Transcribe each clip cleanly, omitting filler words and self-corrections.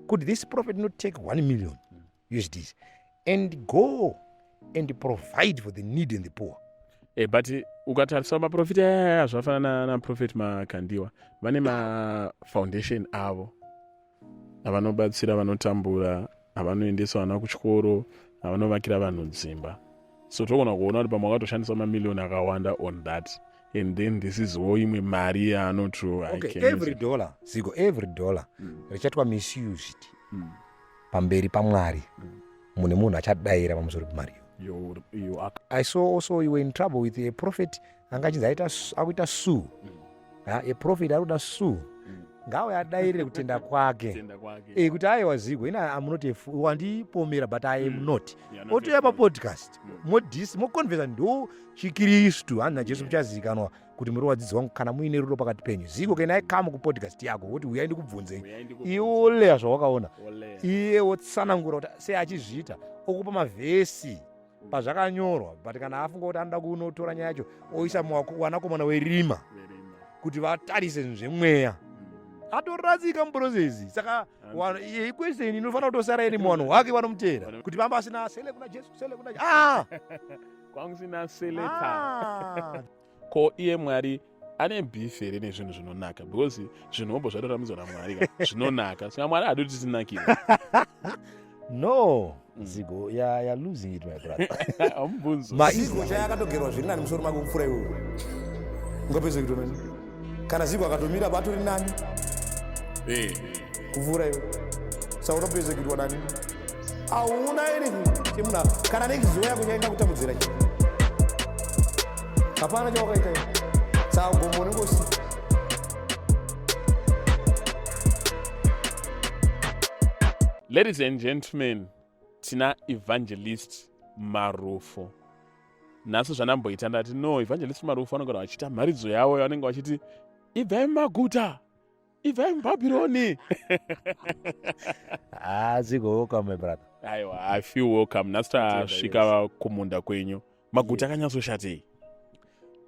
Could this prophet not take 1 million USDs and go and provide for the need and the poor? But ukatarisa maprofita ayaya, zvafanana naProphet Makandiwa, vane mafoundation avo avanobatsira vanotambura, avanoendesa vana kuchikoro, avanovakira vanhu dzimba. So togona kuona kuti pamwe wakatoshandisa mamiliyoni akawanda on that, and then this is wo imwe mari yaanoto. Okay, every dollar, Zigo, every dollar richaitwa misused pamberi paMwari, mune munhu achadayira pamusoro pemari iyo. I saw also you were in trouble with a prophet anga achinzi akuita sue. Ha, a prophet ari kuda sue. Ngauye adayirire kutenda kwake. Kuti aiwa, Zigo, ina am not a wandipomera, but I am not. Otouya papodcast, modis moconfessa, ndo chiKristu hanzi naJesu, muchazivikanwa kuti muri wadzidzi wangu kana muine rudo pakati penyu. Zigo, can I come kupodcast yako woti uyai ndikubvunzei? Iwe woleya zvawakaona, iye wotsanangura kuti sei achizviita, okupa mavhesi pazvakanyorwa. But kana afunga kuti anoda kunotora nyaya yacho oisa wanakomana werima kuti vatarise zvinhu zvemweya, atorasika muprocess. Saka iquestion inofanira kutosara iri muvanhu hwake vanomuteera kuti vamba asina sele kuna Jesu, sele kuna ah! Kwangusina seleta. Ah! Ko iye Mwari ane beef here nezvinhu zvinonaka? Because zvinhu zvatoramidzwa naMwari ka zvinonaka, saka Mwari haadi kuti tinakire. No, Zigo, you're losing it, my brother. Amubvunzo. Zigo chai akatogerwa zviri nani musoro mako kupfuura iwewe. Ungapedza kuitwa nani? Kana Zigo akatomira patori nani kupfuura iwe. Saka unopedza kuitwa nani? Hauna anything chemuna kana nekizuva yako chainga kutambudzira chi, hapana chawakaita iwe. Saka gomo unenge usina. Ladies and gentlemen, tina Evangelist Marufu nhasi. Zvandamboita, ndati no, Evangelist Marufu vanogara vachiita mharidzo yavo yavanenge vachiti, "Ibvai mumaguta, ibvai muBhabhironi." Ah, Zigo, welcome, my brother. Aiwa, I feel welcome. Nhasi tasvika kumunda kwenyu. Maguta akanyatsoshatei?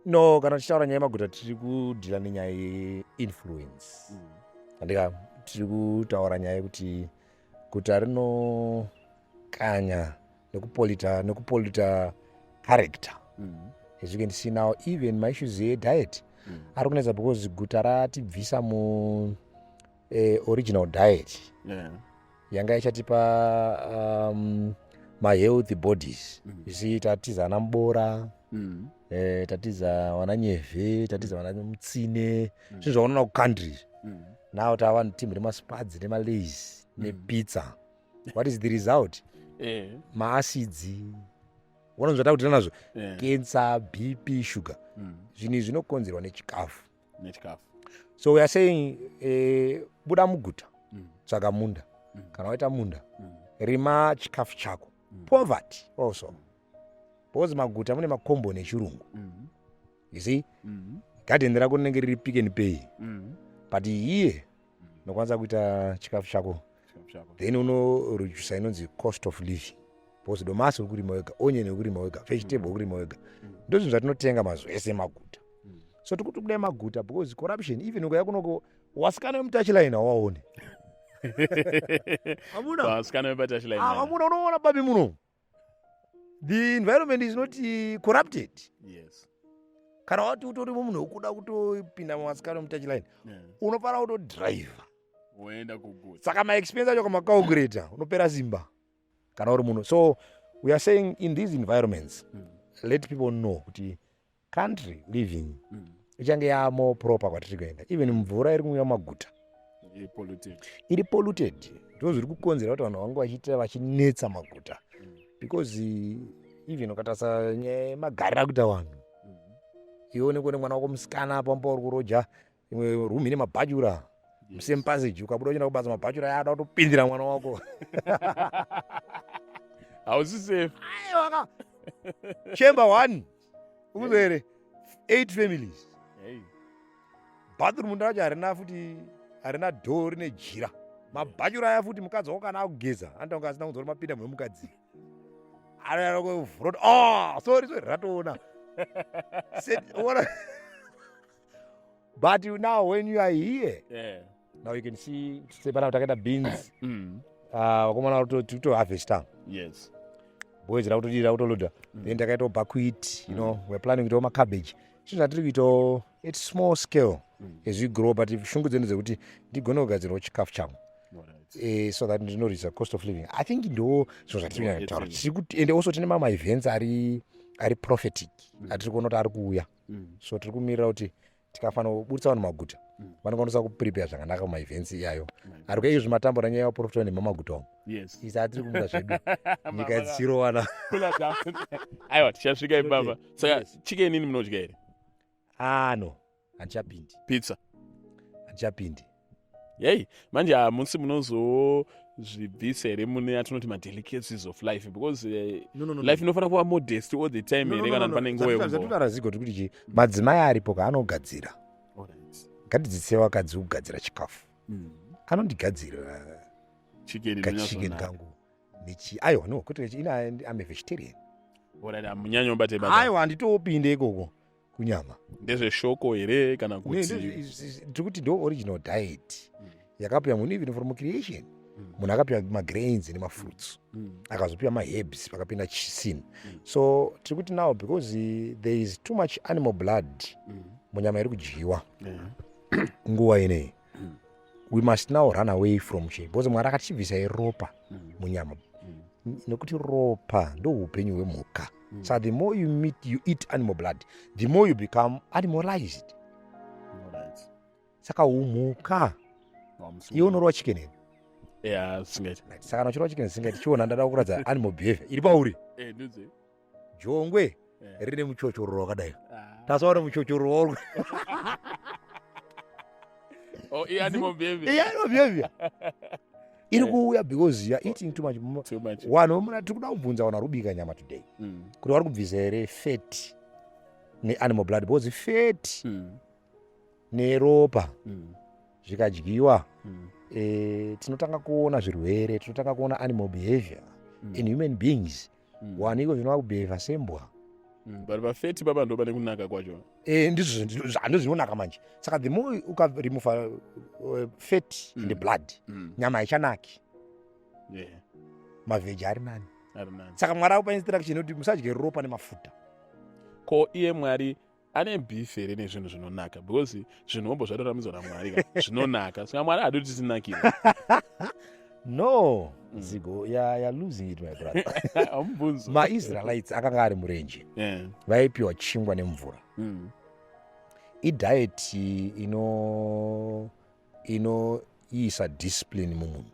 No, kana tichitaura nyaya yemaguta, tiri kudeala nenyaya yeinfluence. Andika tiri kutaura nyaya yekuti guta rinokanya nekupollute character. As you can see now, even maissues ediet ari kunetsa because guta ratibvisa mu original diet yanga ichatipa mahealthy bodies. You see, tatiza ana mubora, tatiza vana nyevhe, tatiza vana mutsine, zvinhu zvaunoona kucountry. Now tava team remaspads, nemaLays, nepizza. What is the result? Maacids, uona zvatakutina nazvo, cancer, BP, sugar. Zvinhu izvi zvinokonzerwa nechikafu. Nechikafu. So we are saying, buda muguta, tsvaga munda. Kana waita munda, rima chikafu chako. Poverty also, because maguta mune makomboni echirungu. You see, gadheni rako rinenge riri Pick n Pay, but iye unokwanisa kuita chikafu chako. Chikafu chako. Then unoredusa inonzi cost of living, because domasi uri kurima wega, onion uri kurima wega, vegetable uri kurima wega. Ndo zvinhu zvatinotenga mazuva ese maguta. So tiri kuti kudai maguta because corruption, even ukauya kunoko, wasikana wemutouchline hawaoni. Hamuna. Vasikana vepatouchline. Ah, hamuna. Unoona babi muno, the environment is not corrupted. Kana wati utori munhu wekuda kutopinda muvasikana wemutouchline, unofanira kutodhiraivha woenda kuguta. Saka maexpense acho kamacalculator, unopera simba kana uri muno. So we are saying, in these environments, let people know kuti country living ichange yamo proper kwatiri kuenda. Even mvura iri kumwiwa maguta Iri polluted. Iri polluted. Ndo zviri kukonzera kuti vanhu vange vachiita vachinetsa maguta, because even ukatarisa nyaya yemagariro akuita vanhu, iwe unenge une mwana wako musikana pamba, uri kuroja imwe room ine mabhachura musame passage. Ukabuda uchienda kubasa, mabhachura aya ada kutopindira mwana wako. Hausi safe. Aiwa, chamber one ukuzo here, eight families. Hey. Bathroom racho harina futi, harina door, rine jira. Mabhachura aya futi, mukadzi wako kana akugeza anoita kunge asina kunzwa kuti mapinda mune mukadzi. Anoyarokuvhura kuti, "Oh, sorry, sorry," ratoona. Ona. But now when you are here, Now you can see sepanapa takaita beans. Ah, vakomana vari kutoharvesta. Boys rakutodira kutoloda. Then takaitawo buckwheat. We're planning kuitawo macabbage, zvinhu zvatiri kuitawo at small scale as we grow, but shungu dzedu dzekuti ndigone kugadzirawo chikafu changu so that ndinoredusa cost of living. I think ndo zvinhu zvatiri kunyanya kutaura. Tiri kuti, and also tine mamwe events ari prophetic atiri kuona kuti ari kuuya. So tiri kumirira kuti tikafanira kuburitsa vanhu maguta, vanokwanisa kuprepare zvakanaka mumaevents iyayo ari kuya. Izvi matambura nyaya yaprofita nemamaguta umu. Isi atiri kumuka zvedu, nyika dzichirowana. Kula down. Aiwa, tichasvika ipapa. Saka chicken ini munodya here? Ah, no, handichapindi. Pizza? Handichapindi. Yei, manje hamusi munozozvibvisa here mune yatinoti madelicacies of life? Because No, no, no, life inofanira kuva modest all the time here, kana pane nguva yekumbo? Zvatotaura zigo tiri kuti chi madzimai aripo kaanogadzira. Ngatidzidzise vakadzi kugadzira chikafu. Anondigadzirira Chicken kachicken inonyatsonaka. kangu nechi. Aiwa, no, kwete ina, I'm a vegetarian. Alright, hamunyanyi mubate bata. Aiwa, handitopinde ikoko kunyama. Ndezveshoko here kana Ne, kuti? Tiri kuti ndo original diet yakapiwa munhu even from creation. Munhu akapiwa magrains nemafruits, akazopiwa maherbs pakapinda sin. So tiri kuti now, because there is too much animal blood munyama iri kudyiwa nguva ineyi, we must now run away from chi, because Mwari akatibvisai ropa munyama, nekuti ropa ndo upenyu hwemhuka. Saka the more you eat animal blood, the more you become animalized. Saka umhuka iwe unorova chicken here? Yeah, singaiti. Right, saka kana uchirova chicken singaiti, chiona ndada kuratidza animal behavior iri pauri. Ndudze. Jongwe rine muchochororo wakadai. Tasaona muchochororo wauri. Oh, i-animal behavior. Animal behavior iri kuuya because you are eating too much. Too much. Vanhu vemuna, tiri kuda kubvunza vanhu vari kubika nyama today kuti vari kubvisa here fat neanimal blood, because fat neropa zvikadyiwa, tinotanga kuona zvirwere, tinotanga kuona animal behavior in human beings. Waniko zvinova kubehava sembwa. But pafat papa ndo pane kunaka kwacho. Ndizvo ndo zvinonaka manje. Saka the more ukaremova fat and blood, nyama haichanaki. Mavheji ari nani. Ari nani. Saka Mwari akupa instruction yekuti musadye ropa nemafuta. Ko iye Mwari ane beef here nezvinhu zvinonaka? Because zvinhu ombo zvatoramidzwa naMwari ka zvinonaka, saka Mwari haadi kuti tinakire? No, Zigo, you're losing it, my brother. Hamubvunzo. MaIsraelites akanga ari murenje, vaipiwa chingwa nemvura. Idiet inoisa discipline mumunhu,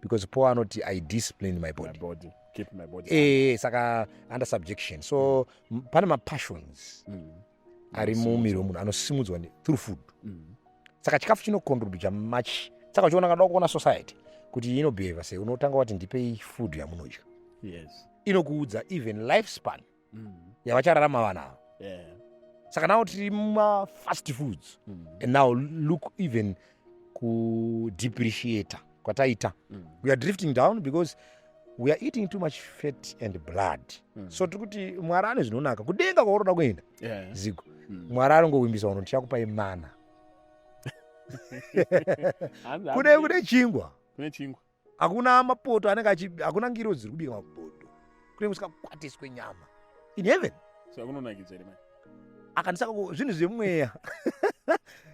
because Paul anoti, "I discipline my My body." body, keep my body. Saka under subjection. So pane mapassions ari mumuviri wemunhu anosimudzwa through food. Saka chikafu chinocontributa much. Saka uchiona, kada kuona society kuti inobehava sei, unotanga wati, "Ndipei food yamunodya." Inokuudza even lifespan yavachararama vanhu ava. Saka now tiri mumafast foods, and now look, even kudepreciata kwataita, we are drifting down because we are eating too much fat and blood. So tiri kuti Mwari ane zvinonaka kudenga kwauroda kuenda. Zigo, Mwari arongowimbisa vanhu, "Tichakupai mana." Hanzi Kune chingwa. Kune chingwa. Hakuna mapoto anenge achi, hakuna ngiro dziri kubika mapoto, kune kusingakwatiswe nyama in heaven. Saka kunonakidza here manje? Akandisaka zvinhu zvemweya.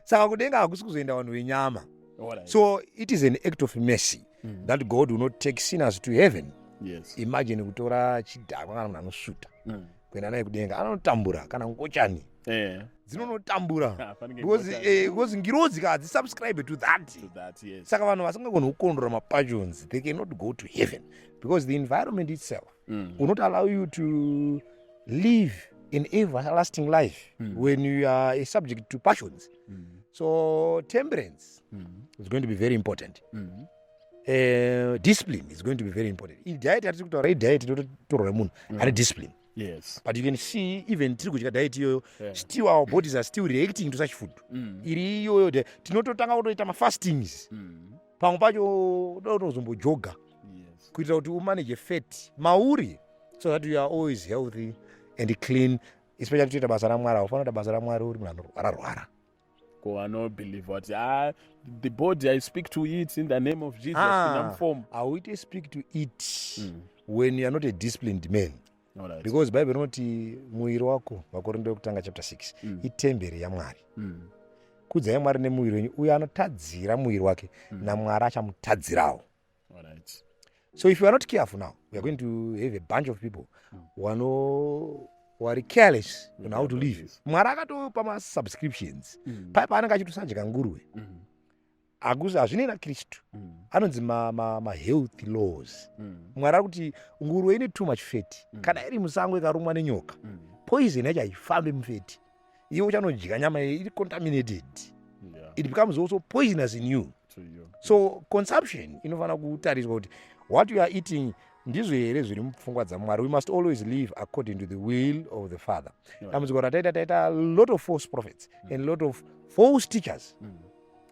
Saka kudenga hakusi kuzoenda vanhu venyama. So it is an act of mercy that God will not take sinners to heaven. Imagine kutora chidhakwa kana munhu anosvuta kuenda naye kudenga, anotambura, kana ngochani dzinonotambura. Ah, fanike Because ngochani. Because ngirozi ka hadzisubscribe to that. To that, yes. Saka vanhu vasingagoni kucontrola mapassions, they cannot go to heaven, because the environment itself will not allow you to live an everlasting life when you are a subject to passions. So temperance is going to be very important. Discipline is going to be very important. Idiet yatiri kutaura, idiet inototorwa nemunhu ane discipline. But you can see, even tiri kudya diet iyoyo, still our bodies are still reacting to such food. Iri iyoyo tinototanga kutoita mafastings. Pamwe pacho utozombojoga kuitira kuti umanage fat mauri, so that you are always healthy and clean, especially toita basa raMwari. Haufanira kuita basa raMwari uri munhu anorwara rwara. Ko vanobelieve kuti, ah, the body, I speak to it in the name of Jesus. Ah. Pinda mufomu. Hauite speak to it when you are not a disciplined man, because Bible rinoti muviri wako, Vakorinto yekutanga chapter 6, itemberi yaMwari. Kudzai Mwari nemuviri wenyu. Uyo anotadzira muviri wake, naMwari achamutadzirawo. So if you are not careful now, we are going to have a bunch of people wano wari careless on how to live. Mwari akatopa masubscriptions. Pai paanenge achitosadya nguruve, hakuzi, hazvinei naKristu. Anonzi mahealth laws. Mwari ari kuti nguruve ine too much fat. Kana iri musango ikarumwa nenyoka, poison yacho haifambi mufat. Iwe uchanodya nyama iyi iri contaminated. It becomes also poisonous in you. To you. So consumption inofanira kutariswa kuti what you are eating ndizvo here zviri mupfungwa dzaMwari. We must always live according to the will of the Father. Dambudziko rataita, taita a lot of false prophets and a lot of false teachers.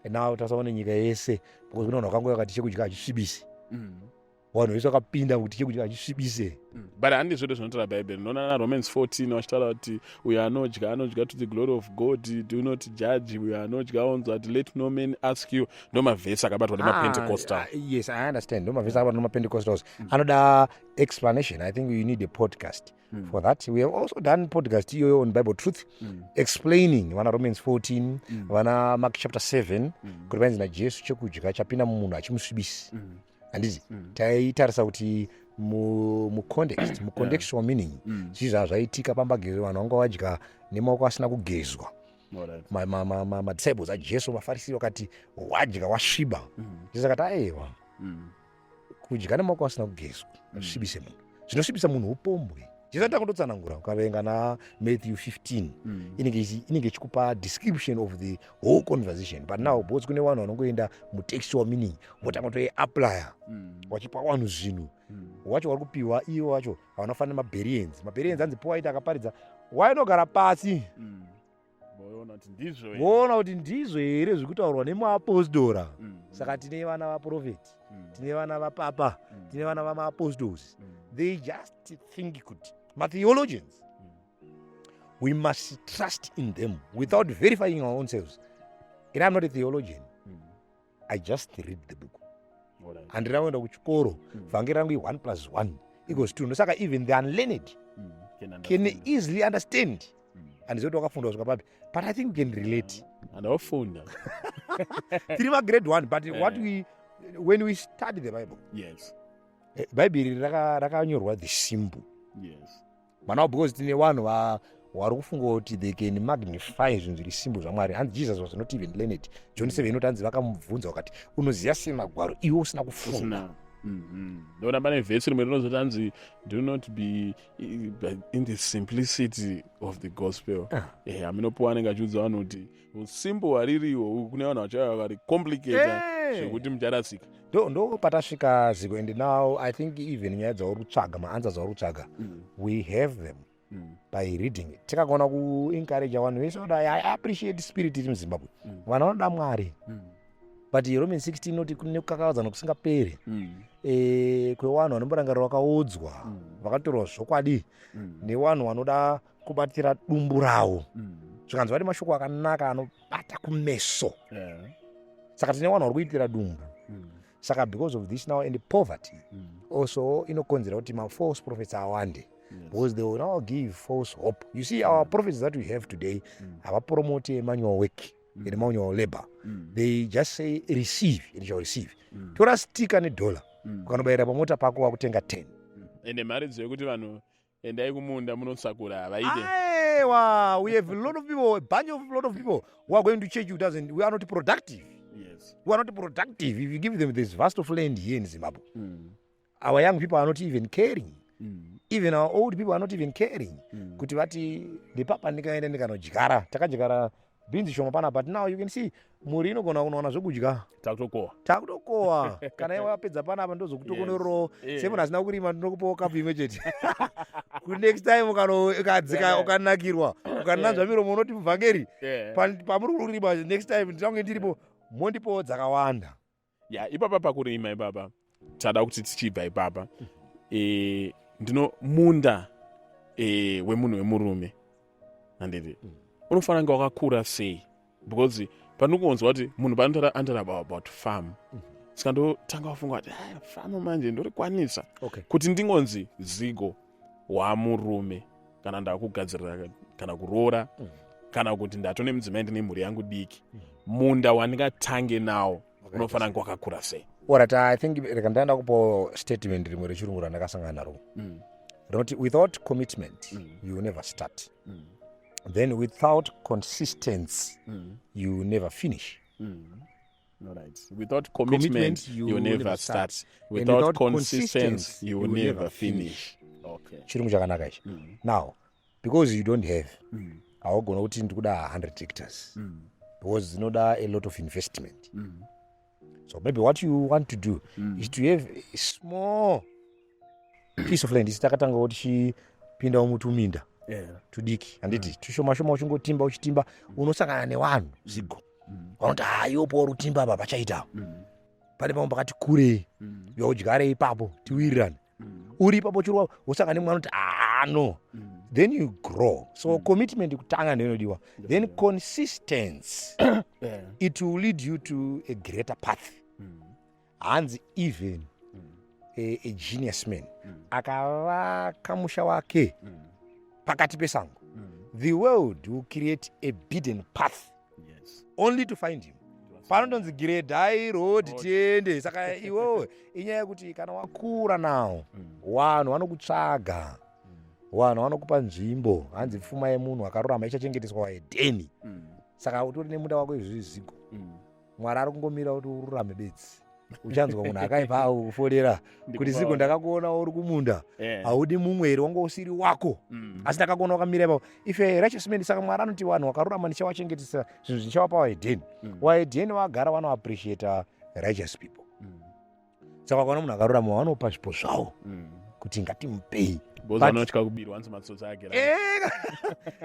And now tasaone nyika yese, because kune vanhu vakangouya vakati chekudya hachisvibisi. Vanhu vese vakapinda kuti chekudya hachisvibise. But handi zvete zvinotaura Bhaibheri. Ndinoona naRomans 14 vachitaura kuti uyo anodya, anodya to the glory of God. Do not judge. Uyo anodya onzwa kuti let no man ask you. Ndo mavhesi akabatwa nemaPentecostal. Ah, yes, I understand. Ndo mavhesi akabatwa nemaPentecostals. Anoda explanation. I think you need a podcast for that. We have also done podcast iyoyo on Bible Truth, explaining vana Romans 14, vana Mark chapter 7, kuti painzi naJesu chekudya chapinda mumunhu achimusvibisi, handiti? Taitarisa kuti mucontext, mucontextual meaning, zvii zvaitika pambagezo. Vanhu vanga vadya nemaoko asina kugezwa. Madisciples aJesu, vaFarisi vakati wadya wasviba. Jesu akati aiwa, kudya nemaoko asina kugezwa asvibise munhu. Zvinosvibisa munhu upombwe. Jesu atanga kutotsanangura. Ukaverenga naMatthew 15, inenge ichikupa description of the whole conversation. But now, because kune vanhu vanongoenda mutextual meaning, votanga kutoiapplya, vachipa vanhu zvinhu wacho vari kupiwa ivo vacho vanofanira. MaBereans, maBereans anzi powaita akaparidza, wainogara pasi. Voona kuti ndizvo here. Voona kuti ndizvo here zviri kutaurwa nemuapostora. Saka tine vana vaprofeti, tine vana vapapa, tine vana vamaapostles. They just think kuti matheologians, we must trust in them without verifying our own selves. And I'm not a theologian. I just read the book. Handina kuenda kuchikoro. Vhangeri rangu i1 plus 1 equals 2. Ndosaka even the unlearned Can can understand. easily understand. Handizivi kuti wakafunda kusvika papi, but I think we can relate. Handawafunda. Tiri magrade 1, but what we when we study the Bible, Bhaibheri rakanyorwa the simple. Mana, because tine vanhu vari kufunga kuti they can magnify zvinhu zviri simple zvaMwari. Hanzi Jesus was not even learned. John 7 inoti hanzi vakamubvunza vakati, "Unoziva sei magwaro iwe usina kufunda?" Usina. Ndona pane vhesi rimwe rinozoti hanzi do not be in the simplicity of the gospel. Aminopuwa anenge achiudza vanhu kuti usimple hwaririwo, kune vanhu vachauya vakaricomplicata zvekuti mucharasika. Ndo patasvika, Ziko. And now I think even nyaya dzauri kutsvaga, maanswers dzauri kutsvaga, we have them by reading it. Tikagona kuencourage vanhu vese vanoda. I appreciate spirit iri muZimbabwe. Vanhu vanoda Mwari, but Romans 16 inoti kune kukakavadzana kusingaperi kwevanhu vanomborangarira vakaodzwa, vakatorwa zvokwadi nevanhu vanoda kubatira dumbu ravo. Zvikanzi vane mashoko akanaka anobata kumeso. Saka tine vanhu vari kuitira dumbu. Saka because of this now, and poverty also inokonzera kuti mafalse prophets awande, because they will now give false hope. You see, our prophets that we have today havapromote manual work and manual labor. They just say, "Receive and you shall receive." Tora sticker nedollar, ukanobayira pamota pako wakutenga 10. Ende mharidzo yekuti vanhu endai kumunda munosakura havaide. Aiwa, we have a lot of people, a bunch of lot of people who are going to church who doesn't, we are not productive. We are not productive. If you give them this vast of land here in Zimbabwe, our young people are not even caring. Even our old people are not even caring kuti vati ndepapa ndikaenda ndikanodyara. Takadyara bhinzi shoma pana, but now you can see mhuri inogona kunowana zvekudya. Takutokohwa. Takutokohwa. Kana iwe wapedza panapa, ndozokutokonorerawo. Semunhu asina kurima, ndinokupawo kapu imwe chete. Kunext time ukadzika, ukanakirwa, ukananzva miromo, unoti muvhangeri, pamuri kurima next time ndinange ndiripo, mondipowo dzakawanda. Ya, ipapa pakurima ipapa, tada kuti tichibva ipapa, ndino munda wemunhu wemurume, handiti? Unofanira kunge wakakura sei? Because Pandikungonzwa kuti munhu panotaura, anotaura about farm, saka ndotanga kufunga kuti, "Ah, farm manje ndorikwanisa kuti ndingonzi Zigo wamurume kana ndakugadzirira kana kuroora kana kuti ndatone mudzimai, ndine mhuri yangu diki, munda wandingatange nawo unofanira kunge wakakura sei?" Alright, I think reka ndaenda kupo statement rimwe rechirungu randakasangana naro rinoti, "Without commitment, you will never start. Then without consistency, you will never finish." Alright. Without commitment, Commitment, you will never start. And Without without consistency, consistency, you will never finish. Okay. Chirungu chakanaka ichi. Now, because you don't have, haugona kuti ndikuda 100 hectares because dzinoda a lot of investment. So maybe what you want to do is to have a small piece of land. Isi takatanga tichipindawo mutuminda tudiki, handiti? Tushoma shoma, uchingotimba, uchitimba, unosangana nevanhu, Zigo, vanoti, "Ha, iwopo uri kutimba apa pachaita pane pamwe pakati kurei, yaudyare ipapo, tiwirirane." Uri ipapo chirwa, wosangana nemumwe anoti, "Ah, no." Then you grow. So commitment kutanga ndoinodiwa, then consistency. It will lead you to a greater path. Hanzi even a genius man akavaka musha wake pakati pesango, the world will create a beaten path only to find him. Panotonzi giredhai road, tiende. Saka iwewe, inyaya yekuti kana wakura nawo, vanhu vanokutsvaga, vanhu vanokupa nzvimbo. Hanzi pfuma yemunhu akarurama ichachengeteswa waedheni. Saka utori nemunda wako izvizvi, Zigo. Mwari ari kungomira kuti ururame bedzi. Uchanzwa munhu akaipa akukufonera kuti, "Zigo, ndakakuona uri kumunda. Haudi mumwe here? Wanga usiri wako, asi ndakakuona wakamira ipapo." If a righteous man, saka Mwari anoti vanhu vakarurama ndichawachengetesa zvinhu, zvichawapa waedheni. Waedheni vagara vanoappreciata righteous people. Saka ukaona munhu akarurama, vanopa zvipo zvavo kuti ngatimupei. Because vanotya kubirwa, hanzi matsotsi agera.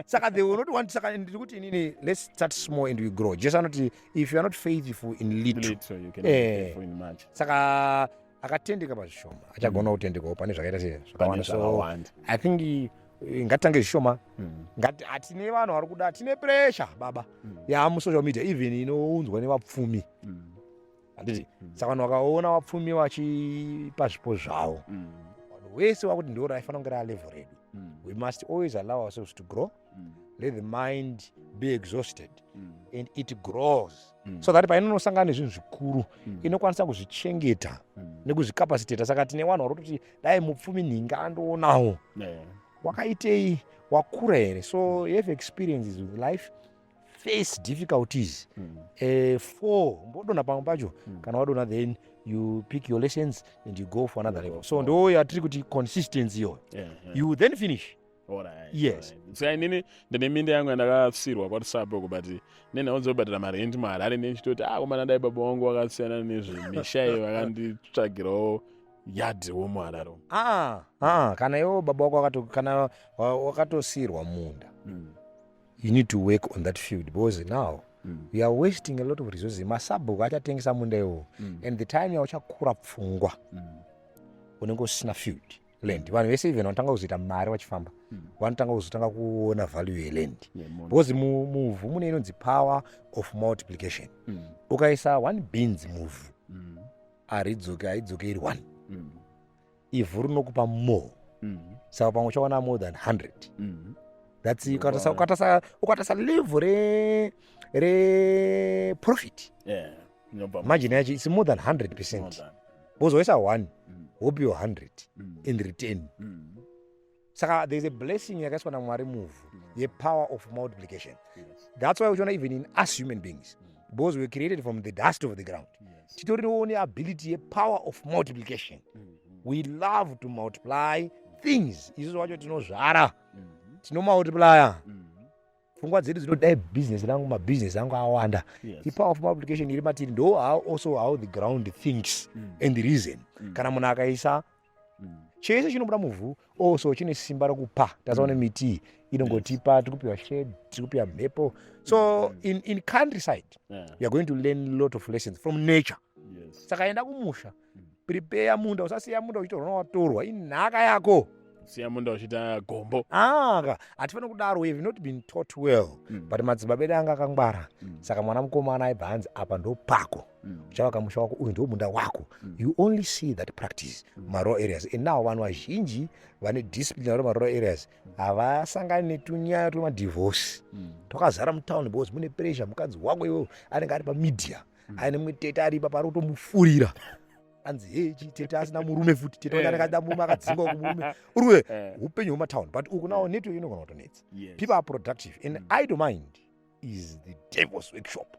Saka they will not want. Saka ndiri kuti inini, let's start small and we grow. Jesu anoti, "If you are not faithful in little, Little, you cannot be faithful in much." Saka akatendeka pazvishoma achagona kutendekawo pane zvakaita sei? Pane Zvakawanda. So zvakawanda. I think ngatitange zvishoma. Ngati hatine vanhu vari kuda, tine pressure, baba, yamusocial media, even inounzwa nevapfumi, handiti? Saka vanhu vakaona vapfumi vachipa zvipo zvavo, vanhu vese vakuti ndo raifanira kunge ralevel redu. We must always allow ourselves to grow. Let the mind be exhausted and it grows so that painonosangana nezvinhu zvikuru, inokwanisa kuzvichengeta nekuzvicapacitata. Saka tine vanhu vari kutoti dai mupfumi nhinga andoonawo. Wakaitei? Wakura here? So you have experiences with life, face difficulties, four mbodonha pamwe pacho. Kana wadonha, then you pick your lessons and you go for another level. So ndo yatiri kuti consistency iyoyo. You then finish. Yes. Alright. Saka inini ndine minda yangu yandakasirwa kwaRusape, but nenhau dzekubhadhara marendi muHarare, nechitoti, "Ah, komana, dai baba vangu vakasiyana nezvemisha iyo, vakanditsvagirawo yadhiwo muHarare umu." Ah, ah, kana iwo baba wako kana wakatosiyirwa munda, you need to work on that field, because now you are wasting a lot of resources. Masabhuku achatengesa munda iwowo, and the time yauchakura pfungwa, unenge usina field land. Vanhu vese even vanotanga kuzoita mari vachifamba, vanotanga kuzotanga kuona value yeland because muvhu mune inonzi power of multiplication. Ukaisa one beans muvhu, haridzoki, haidzoki iri one. Ivhu rinokupa more. Saka pamwe uchawana more than 100. That's ukatasa level re profit Yeah. Inobva margin yacho, it's more than 100 more percent than. Because waisa one, wopiwa 100 in return. Saka there's a blessing yakaiswa naMwari muvhu yepower of multiplication. That's why uchiona even in us human beings, because we're created from the dust of the ground, titoriwo neability yepower of multiplication. We love to multiply things. Isusu wacho tinozvara, tinomultiplya. Pfungwa dzedu dzinodai bhizinesi rangu, mabhizinesi angu awanda. Ipower of multiplication iri matiri. Ndo how also how the ground thinks and the reason. Kana munhu akaisa chese chinobuda muvhu, also chine simba rekupa. Tasaone miti inongotipa, tiri kupiwa shade, tiri kupiwa mhepo. So in countryside, you are going to learn lot of lessons from nature. Saka enda kumusha, prepare munda, usasiya munda uchitorwa watorwa, inhaka yako. Siya munda uchiita gombo. Aka hatifaniri kudaro. We have not been taught well. But madzibaba edu anga akangwara. Saka mwana mukomana aibva hanzi, "Apa ndo pako. Uchavaka musha wako, uyu ndo munda wako. You only see that practice marural areas. And now vanhu vazhinji vane discipline vari marural areas havasangani netunyaya twemadivorce. Twakazara mutown because mune pressure. Mukadzi wako iwewo anenge ari pamedia. Aine mumwe tete ari ipapo ari kutomufurira, anzi, "He, tete asina murume futi." Tete wacho anenge ada murume, akadzingwa kumurume uri. Upenyu hwematown, but uku nawo network inogona kutonetsa. People are productive and idle mind is the devil's workshop.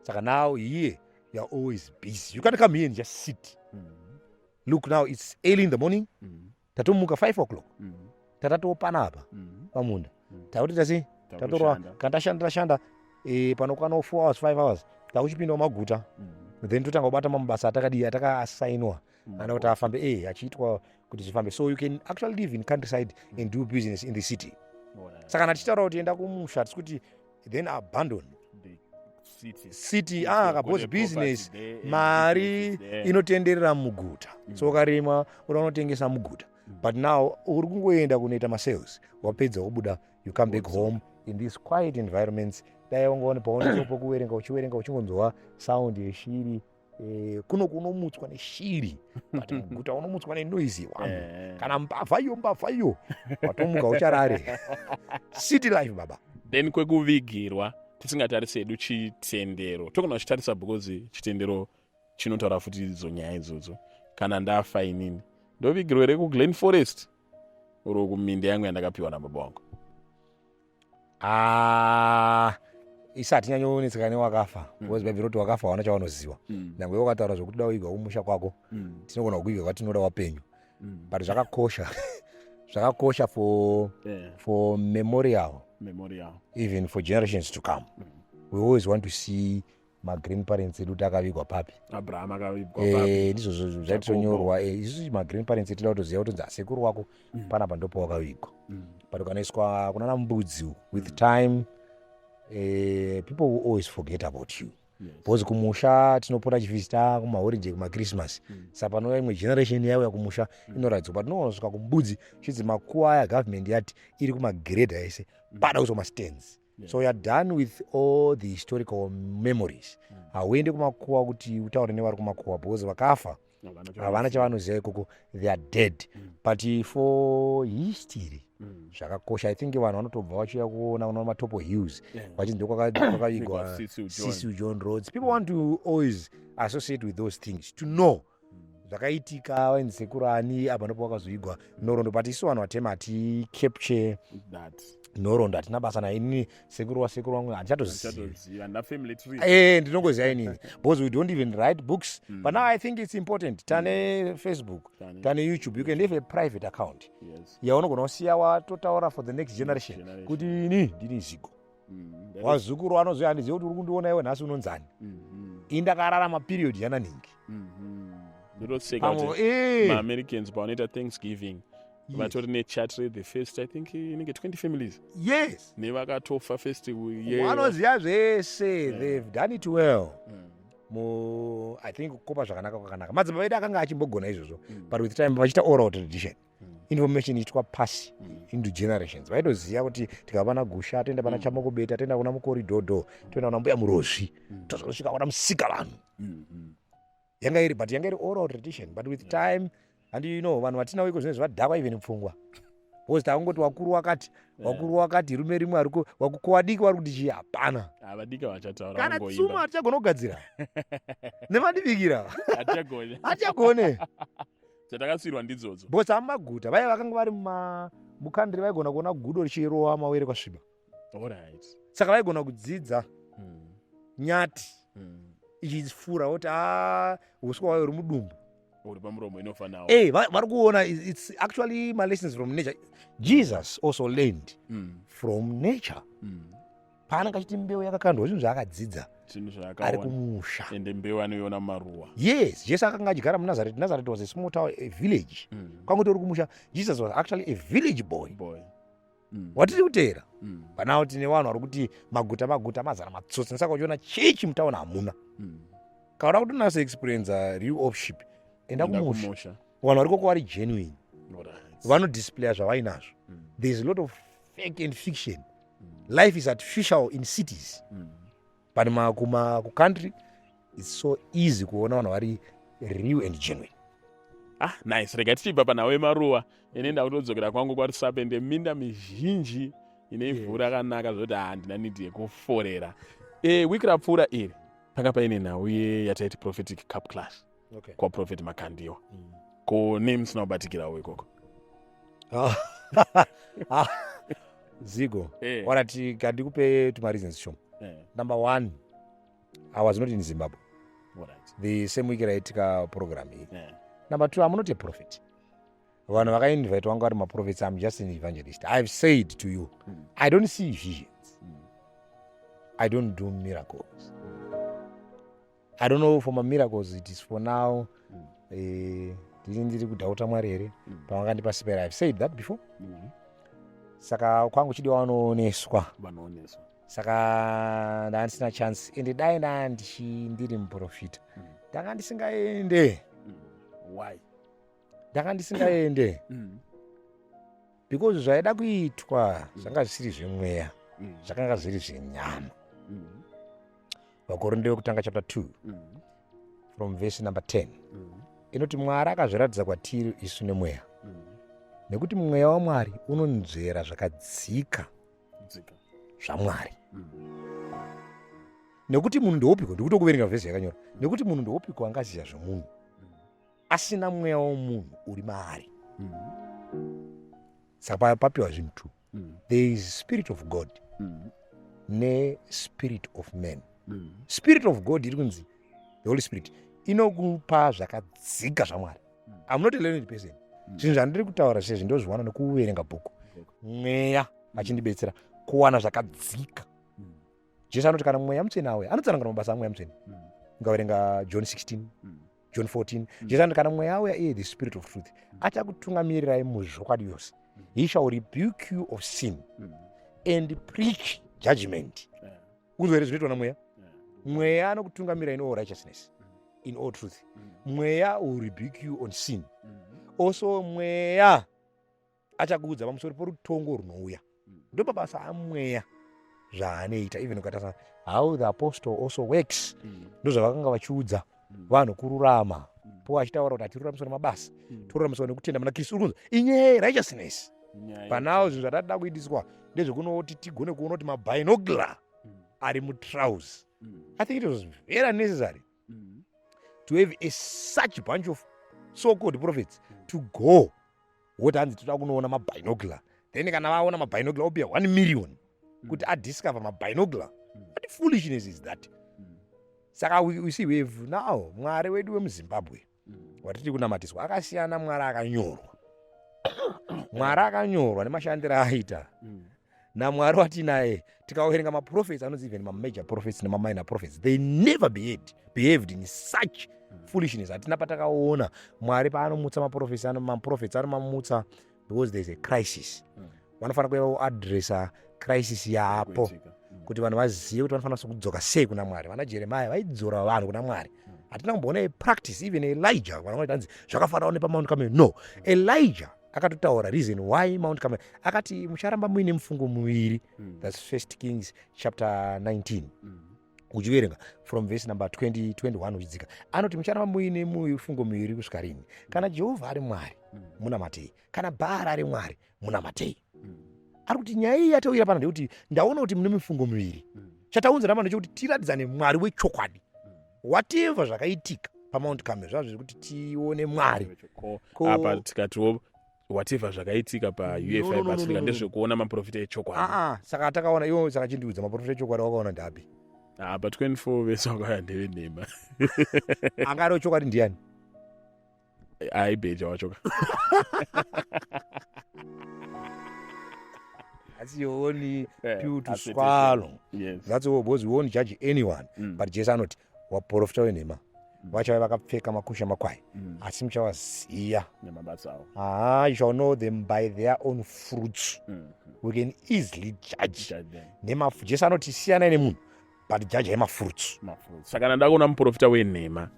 Saka now here you are always busy. You can't come here and just sit. Look, now it's early in the morning. Tatomuka 5 o'clock. Tatatopanapa pamunda. Takuti tasi tatorwa kana tashanda, tashanda panokwana 4 hours, 5 hours, takuchipindawo maguta. Then totanga kubata mamabasa atakadii, atakaasainwa ana kuti afambe, achiitwa kuti zvifambe. So you can actually live in countryside and do business in the city. Saka kana tichitaura kuti enda kumusha, tisi kuti then abandon city. Ah, because business, mari inotenderera muguta. So ukarima, uda unotengesa muguta. But now uri kungoenda kunoita masales, wapedza wobuda, you come back home in these quiet environments. Dai wangaone paonesopo kuverenga, uchiverenga uchingonzwa sound yeshiri. Kuno kunomutswa neshiri, but muguta unomutswa nenoise yevanhu kana mbavha iyo, mbavha iyo, watomuka ucharare. City life, baba. Then kwekuvigirwa, tisingatarisi hedu chitendero, togona kuchitarisa because chitendero chinotaura futi idzo nyaya idzodzo. Kana ndafa inini, ndovigirwa here kuGlen Forest uro kuminda yangu yandakapiwa nababa wangu? Ah, isati nyanyonetseka newakafa because bhaibheri roti wakafa hawana chavanoziva. Nyange wakataura zvokuti da kuigwa kumusha kwako, tinogona kuiga kwatinoda wapenyu. But zvakakosha, zvakakosha for for memorial, memorial, even for generations to come. We always want to see magrandparents edu kuti akavigwa papi. Abraham akavigwa papi? Ndizvo zvaitonyorwa. Isusu magrandparents edu toda kutoziva kuti asekuru wako panapa ndopo wakavigwa. But ukanoiswa kuna nambudzi, with time people will always forget about you because kumusha tinopota chivhizita kumaholiday, kumachristmas. Saka panouya imwe generation yauya kumusha, inoratidzwa. But tinogona kumbudzi chidzi makuva aya, government yati iri kumagrade ese, pada kuiswa mastands. So you are done with all the historical memories. Hauendi kumakuva kuti utaure nevari kumakuva because vakafa, havana chavanoziva ikoko, they are dead. But for history zvakakosha. I think vanhu vanotobva vachiuya kuona kuna Matopo Hills vachinzi ndokwakavigwa Cecil John Rhodes. People want to always associate with those things, to know zvakaitika, vainzi sekuru ani apa ndipo wakazoigwa, nhoroondo. But isu vanhu vatema haticapture nhoroondo, hatina basa naye. Inini sekuru wasekuru wangu handichatozivi, ndinongoziva inini because we don't even write books. But now I think it's important. Tane Facebook, tane YouTube, you can have a private account yaunogona kusiya watotaura for the next generation kuti ini ndini Zigo. Wazukuru vanoziva, handizivi kuti uri kundiona iwe nhasi unonzani. Ini ndakararama period yananingi. Ndotoseka kuti maAmericans pavanoita Thanksgiving vatori nechat the first, I think inenge 20 families nevakatofa first. Vanoziva zvese. They've done it well. Mu I think kukopa zvakanaka kwakanaka. Madzibaba edu akanga achimbogona izvozvo, but with time vachiita oral tradition, information ichitwa pass into generations. Vaitoziva kuti tikava pana Gusha, toenda pana Chamokobeta, toenda kuna Mukoridhodho, toenda kuna Mbuya Murozvi, tozosvika kuna Musika vanhu. Yanga iri, but yanga iri oral tradition. But with time, and you know, vanhu vatinawo iko zvinezvi vadhakwa even pfungwa because takungoti wakuru wakati, wakuru wakati, rume rimwe ariko wakukowadiki vari kuti chii, hapana. Vadiki vachataura. Kana tsuma hatichagona kugadzira nevandibikira, hatichagone. Dzatakasiyirwa ndidzodzo. Because amaguta vaiva vakanga vari mucountry vaigona kuona gudo richirowa mawere kwasviba. Saka vaigona kudzidza nyati ichifura woti a uswa hwayo uri mudumbu. Uri pamuromo inofanawo. Vari kuona. It's actually my lessons from nature. Jesus also learned from nature. Paanenge achiti mbeu yakakandwa, zvinhu zvaakadzidza ari kumusha. Ende mbeu anoiona mumaruwa. Yes, Jesu akanga achigara muNazareti. Nazareth was a small town, a village. Kwangotori kumusha. Jesus was actually a village boy. Boy. Watiri kuteera. Panawo tine vanhu vari kuti maguta, maguta mazara matsotsi. Nesaka uchiona chechi mutauni hamuna. Kana uda kuti unase experience real worship, enda kumusha. Vanhu vari koko vari genuine. Vanodisplaya zvavainazvo. There is a lot of fake and fiction. Life is artificial in cities, but kuma kucountry it's so easy kuona vanhu vari real and genuine. Ah, nice. Rega tichibva panhau yemaruwa, ini ndakutodzokera kwangu kwaRusape. Ndeminda mizhinji ine ivhu rakanaka zvokuti handina need yekuforera. Wiki rapfuura iri panga paine nhau yataiti prophetic cup clash kwaProphet Makandiwa. Ko nei musina kubatikirawo ikoko? Ah, Zigo, warati kandikupe tumareasons shoma. Number one, I was not in Zimbabwe the same week raitika program iyi. Number two, I'm not a prophet. Vanhu vakainvite vanga vari maprophets. I'm just an evangelist. I've said to you, I don't see visions. I don't do miracles. I don't know for mamiracles it is for now. Ndini ndiri kudoubta Mwari here pavakandipa sipera? I've said that before. Saka kwangu chidiwa vanooneswa. Vanooneswa. Saka ndaa ndisina chance, ende dai ndaa ndiri muprofita, ndanga ndisingaende. Why? Ndanga ndisingaende because zvaida kuitwa zvanga zvisiri zvemweya, zvakanga zviri zvenyama. VaKorinde wekutanga chapter 2 from verse number 10 inoti, "Mwari akazviratidza kwatiri isu nemweya, nekuti mweya waMwari unonzvera zvakadzika Dzika. zvaMwari." Nekuti munhu ndeupiko? Ndikutokuverenga vhesi yakanyora. Nekuti munhu ndeupiko angaziva zvemunhu asina mweya womunhu uri maari? Saka papiwa zvinhu two. There is spirit of God nespirit of man. Spirit of God iri kunzi the Holy Spirit, inokupa zvakadzika zvaMwari. I'm not a learned person. Zvinhu zvandiri kutaura sezvi ndozviwana nekuverenga bhuku, mweya achindibetsera kuwana zvakadzika. Jesu anoti kana Mweya Mutsvene auya, anotsanangura mabasa aMweya Mutsvene. Ungaverenga John 16, John 14. Jesu anoti kana Mweya auya, iye the Spirit of truth, achakutungamirirai muzvokwadi yose. He shall rebuke you of sin and preach judgment. Unzwa here zvinoitwa namweya? Mweya anokutungamira in all righteousness, in all truth. Mweya will rebuke you on sin. Also mweya achakuudza pamusoro porutongo runouya. Ndo mabasa amweya zvaanoita. Even ukatarisa how the apostle also works, ndozvavakanga vachiudza vanhu kururama po achitaura kuti hatiruramiswa nemabasa, toruramiswa nekutenda muna Kristu. Uri kunzwa inyaya yerighteousness. Panawo zvinhu zvatatida kuitiswa ndezvekunoti tigone kuona kuti mabinocular ari mutrouse. I think it was very unnecessary to have a such bunch of so called prophets to go woti hanzi toda kunoona mabinocular. Then kana vaona mabinocular, opiwa 1 million kuti adiscover mabinocular. What foolishness is that? Saka we see we have now Mwari wedu wemuZimbabwe watiri kunamatiswa akasiyana. Mwari akanyorwa, Mwari akanyorwa nemashandiro aaita naMwari watinaye. Tikaverenga maprophets anonzi even mamajor prophets nemaminor prophets, they never behaved in such foolishness. Hatina patakaona Mwari paanomutsa maprophets. Maprophets anomamutsa because there is a crisis. Vanofanira kuva voaddressa crisis yapo kuti vanhu vazive kuti vanofanira kudzoka sei kuna Mwari. Vana Jeremaya vaidzora vanhu kuna Mwari. Hatina kumboona ipractice. Even Elijah, vana vanoti hanzi zvakafanana nepaMount Carmel. No, Elijah akatotaura reason why Mount Carmel. Akati mucharamba muine mufungo muviri. That's First Kings chapter 19. Uchiverenga from verse number 20, 21 uchidzika, anoti mucharamba muine mufungo miviri kusvika rini? Kana Jehovha ari Mwari, munamatei. Kana Bhaari ari Mwari, munamatei. Ari kuti nyaya iyi yatauyira pana ndekuti ndaona kuti mune mifungo miviri. Chataunza ramba ndechekuti tiratidzane Mwari wechokwadi. Whatever zvakaitika paMount Carmel zvava zviri kuti tione Mwari. Apa tikatiwo whatever zvakaitika paUFI No, no, no, Basilica no, no. ndezvekuona maprofita echokwadi. Aa, saka takaona iwo. Saka chindiudza, maprofita echokwadi wakaona ndapi? Apa 24 vese vakauya ndevenhema. Anga ari wechokwadi ndiani? Aibheja wachoka. That's your only pill to assertion. swallow. That's all, because we won't judge anyone. But Jesu anoti waprofita wenhema vachava vakapfeka makusha makwai, asi muchavaziva nemabasa avo. Ah, you shall know them by their own fruits. We can easily judge Judge them. Jesu anoti siyanai nemunhu, but judge mafruits. Mafruits. Saka kana ndakuona muprofita wenhema,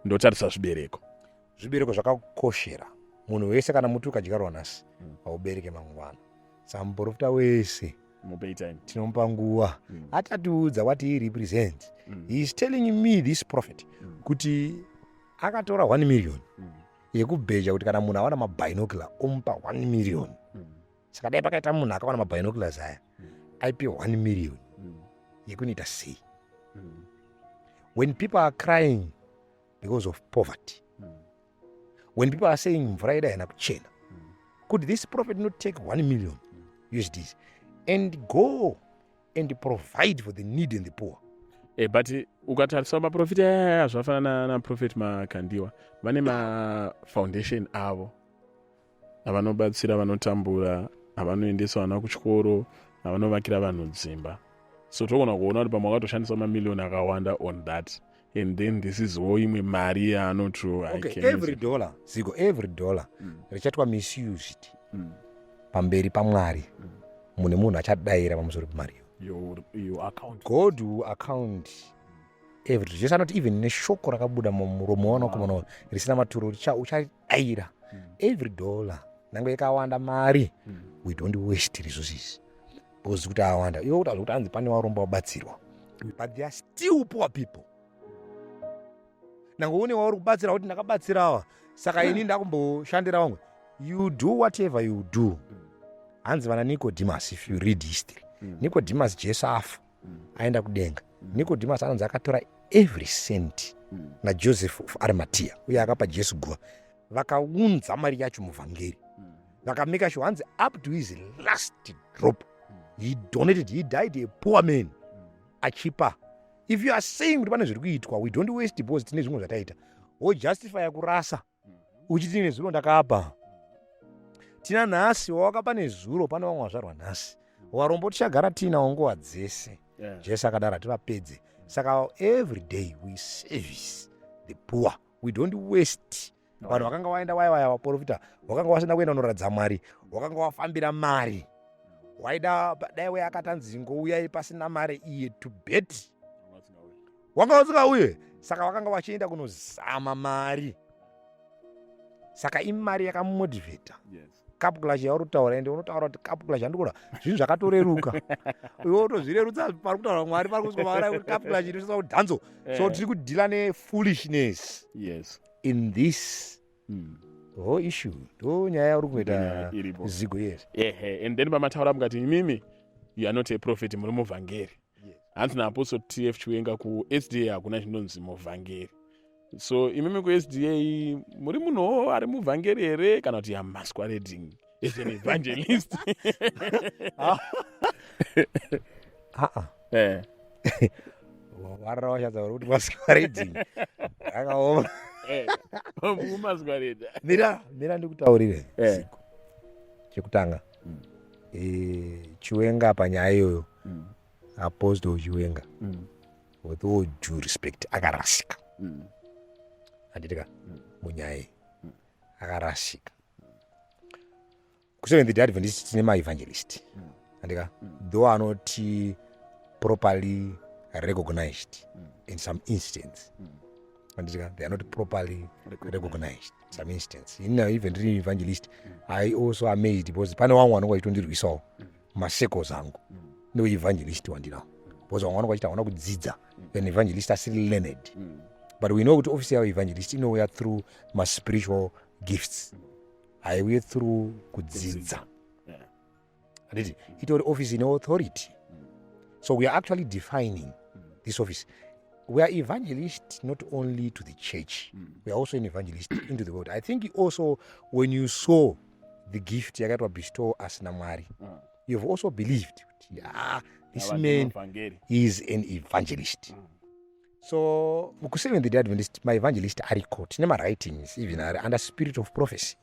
ndotarisa zvibereko. Zvibereko zvakakoshera. Munhu wese, kana muti ukadyarwa nhasi, haubereke mangwana. Saka muprofita wese mupei time. Tinomupa nguva. Atatiudza what he represents. He is telling me, this prophet, kuti akatora 1 million yekubheja kuti kana munhu awana mabinocular, omupa 1 million. Saka dai pakaita munhu akawana mabinoculars aya, aipiwa 1 million yekunoita sei? When people are crying because of poverty, when people are saying mvura yedu haina kuchena, could this prophet not take 1 million USDs and go and provide for the need and the poor? But ukatarisa maprofita ayaya, zvafanana naProphet Makandiwa, vane mafoundation avo avanobatsira vanotambura, avanoendesa vana kuchikoro, avanovakira vanhu dzimba. So togona kuona kuti pamwe wakatoshandisa mamiliyoni akawanda on that, and then this is wo imwe mari yaanoto. Okay, every dollar, Zigo, every dollar richaitwa misused pamberi paMwari. Mune munhu achadayira pamusoro pemari iyo. You account. God will account every. Jesu anoti even neshoko rakabuda mumuromo wanakomana risina maturo, uchadayira every dollar, nyange ikawanda mari. We don't waste resources because kuti awanda. Iwe kuti kuti hanzi pane varombo vabatsirwa, but they are still poor people. Nange une wauri kubatsira kuti ndakabatsirawa, saka ini ndakumboshandira vamwe. You do whatever you do. Hanzi vana Nicodemus, if you read history, Nicodemus, Jesu afa, aenda kudenga, Nicodemus anonzi akatora every cent naJoseph of Arimatea, uye akapa Jesu guva. Vakaunza mari yacho muvhangeri, vakamake sure hanzi up to his last drop he donated. He died a poor man achipa. If you are saying kuti pane zviri kuitwa, we don't waste because tine zvimwe zvataita, wojustifya kurasa uchiti nezuro ndakapa. Tina nhasi wawakapa nezuro, pane vamwe vazvarwa nhasi. Warombo tichagara tiinawo nguva dzese. Jesu akadaro, hativapedze. Saka every day we service the poor, we don't waste. Vanhu vakanga vaenda vaya vaya vaprofita vakanga vasina kuenda kunoratidza Mwari, wakanga wafambira mari. Waida dai uya akatanzi ngouyai pasina mari iye to bet, wanga usingauye. Saka vakanga vachienda kunozama mari. Saka imari yakamotivheta cup clash yauri kutaura. Ende unotaura kuti cup clash, handikuda zvinhu zvakatoreruka, iwe utozvirerutsa. Pari kutaura Mwari, pari kuswa Mwari kuti cup clash inosisa kudhanzo. So tiri kudeala nefoolishness in this whole issue. Ndo nyaya yauri kuita. Iripo. Zigo, yes. Ehe, and then pamataura mukati imimi you are not a prophet, muri muvhangeri. Hanzi naApostle TF Chiwenga, kuSDA hakuna chinonzi muvhangeri. So imimi kuSDA muri munhuwo ari muvhangeri here, kana kuti you masquerading as an evangelist? Aa. Warara washatsa uri kuti masquerading akaoma. Mumasquerade. Mira, mira ndikutaurire. Zigo. Chekutanga, Chiwenga panyaya iyoyo, Apostle Chiwenga, with all due respect, akarasika. Handitika munyaya iyi akarasika. KuSeventh Day Adventist tine maevangelist, handika? Though anoti properly recognized in some instance, handitika? They are not properly recognized in some instance. Ina even ndiri evangelist, I also amazed because pane vamwe vanonge vachitondirwisawo macircles angu neevangelist wandinawo, because vamwe vanonge vachiti hauna kudzidza, an evangelist asiri learned. But we know kuti office yavo evangelist inouya through maspiritual gifts, haiuye through kudzidza. Handiti itori office ine authority? So we are actually defining this office. We are evangelist not only to the church, we are also an evangelist into the world. I think also when you saw the gift yakaitwa bestow asina Mwari, you've also believed kuti, ah, this man is an evangelist. So kuSeventh Day Adventist maevangelist ariko. Tine mawritings even ari under Spirit of Prophecy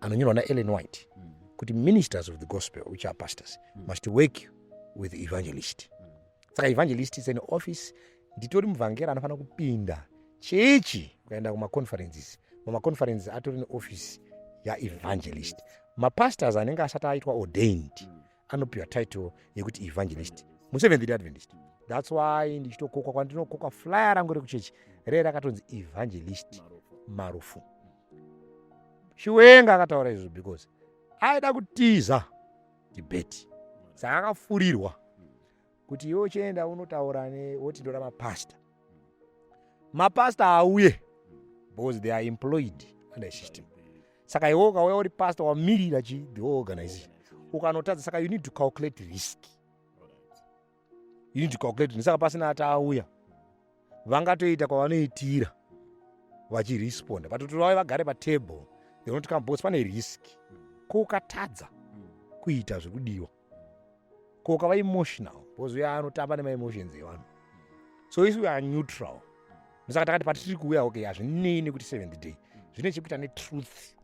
anonyorwa naEllen White kuti ministers of the gospel, which are pastors, must work with evangelist. Saka evangelist is an office. Nditori muvhangeri anofanira kupinda chechi, kuenda kumaconferences. Mumaconferences atori neoffice yaevangelist. Mapastors anenge asati aitwa ordained anopiwa title yekuti evangelist muSeventh Day Adventist. That's why ndichitokokwa kwandinokokwa, flyer rangu rekuchechi ree rakatonzi Evangelist Marufu. Chiwenga akataura izvozvo because aida kutiza debate, saka akafurirwa kuti iwe uchienda unotaura woti ndoda mapasta. Mapasta auye because they are employed under system. Saka iwe ukauya uri pastor, wamirira chi the whole organization, ukanotadza, saka you need to calculate risk. You need to calculate. Saka pasina ati auya, vangatoita kwavanoitira vachiresponda, but kuti vauye vagare patable, they not come because pane risk. Ko ukatadza kuita zvekudiwa? Ko ukava emotional? Because uya anotamba nemaemotions evanhu. So isu we are neutral. Saka takati patiri kuuya, okay, hazvinei nekuti seventh day, zvine chekuita netruth.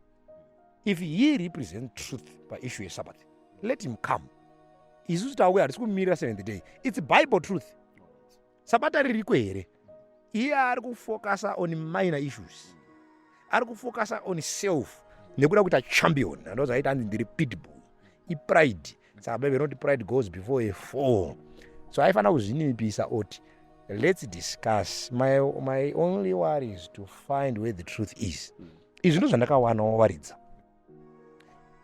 If he represent truth paissue yeSabbath, let him come. Isusu tauya, hatisi kumirira seventh day. It's Bible truth. Sabata ririko here? Iye ari kufocusa on minor issues, ari kufocusa on self nekuda kuita champion. Andozaita hanzi ndiri pitbull, ipride. Saka Bible inoti pride goes before a fall. So aifanira kuzvininipisa oti, "Let's discuss. My only worry is to find where the truth is. Izvi ndo zvandakawana, wawaridza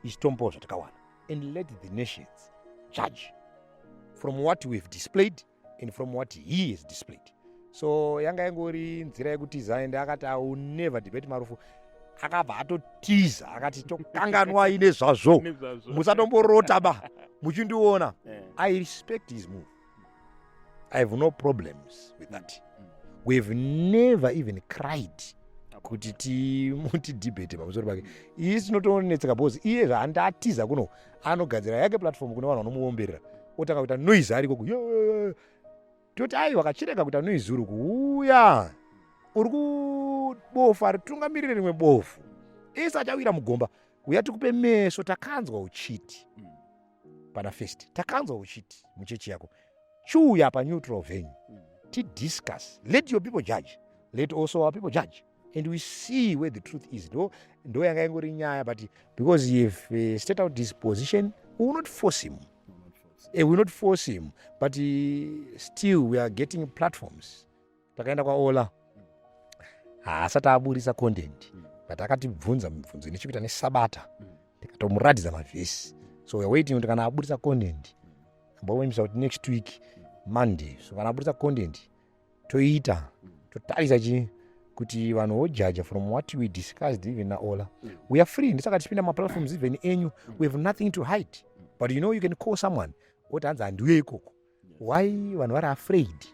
ichitombowo zvatakawana, and let the nations judge from what we've displayed and from what he has displayed." So yanga ingori nzira yekutiza, ende akati, "I will never debate Marufu." Akabva atotiza, akati, "Tokanganwai nezvazvo, musatomborota ba muchindiona." I respect his move. I have no problems with that. We've never even cried kuti tidebate pamusoro pake. Isi tinotonetseka because iye zvaandatiza kuno, anogadzira yake platform kune vanhu vanomuomberera, otanga kuita noise ariko. Toti aiwa, kachirega kuita noise, uri kuuya uri kubofu, ritungamirire rimwe bofu, isi achawira mugomba. Uya tikupe meso. Takanzwa uchiti pana first, takanzwa uchiti muchechi yako, chiuya paneutral venue, tidiscuss. Let your people judge, let also our people judge, and we see where the truth is. Ndo yanga ingori nyaya, but because if state out his position, we will not force him. We will not force him, but still we are getting platforms. Takaenda kwaOla, haasati aburisa content, but akatibvunza mibvunzo ine chekuita nesabata, tikatomuratidza mavhesi. So we are waiting kuti kana aburisa content, amboimisa kuti next week Monday. So kana aburisa content, toita totarisa chi kuti vanhu vojaja from what we discussed. Even naOla, we are free. Ndisaka tichipinda maplatforms even enyu. We have nothing to hide. But you know, you can call someone oti hanzi handiuye ikoko. Why vanhu vari afraid?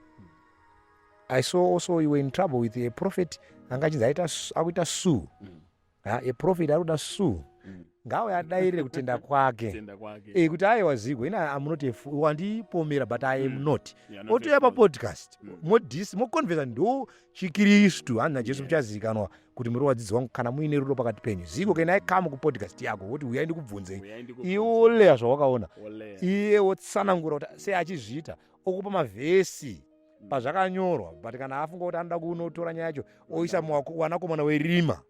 I saw also you were in trouble with a prophet anga achinzi akuita sue. A prophet ari kuda sue, ngauye adayirire kutenda kwake. Kuti aiwa, Zigo, ina am not, wandipomera, but I am not. Otouya papodcast, moconversa. Ndo chiKristu, hanzi naJesu, muchazivikanwa kuti muri wadzidzi wangu kana muine rudo pakati penyu. Zigo, can I come kupodcast yako, woti uyai ndikubvunzei? Iwe woleya zvawakaona, iye wotsanangura kuti sei achizviita, okupa mavhesi pazvakanyorwa. But kana afunga kuti anoda kunotora nyaya yacho, oisa wanakomana werima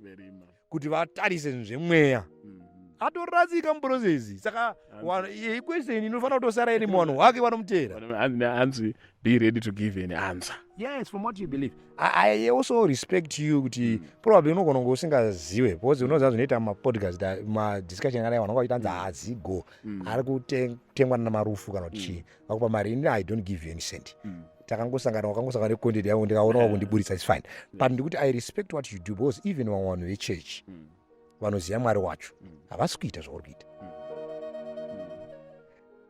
kuti vatarise zvinhu zvemweya, atorasika muprocess. Saka iquestion inofanira kutosara iri muvanhu hwake vanomuteera. Hanzi be ready to give an answer. Yes, from what you believe. I also respect you kuti probably unogona kunge usingazive, because unoziva zvinoita mapodcast, madiscussion akadai, vanonga vachiita hanzi hazigo ari kutengwa namarufu kana kuti chii, vakupa mari. Ini I don't give you any cent. Takangosangana, wakangosangana necontent yangu, ndikaona wakundiburisa, is fine. But ndikuti I respect what you do, because even vamwe vanhu vechechi vanoziva Mwari wacho havasi kuita zvauri kuita.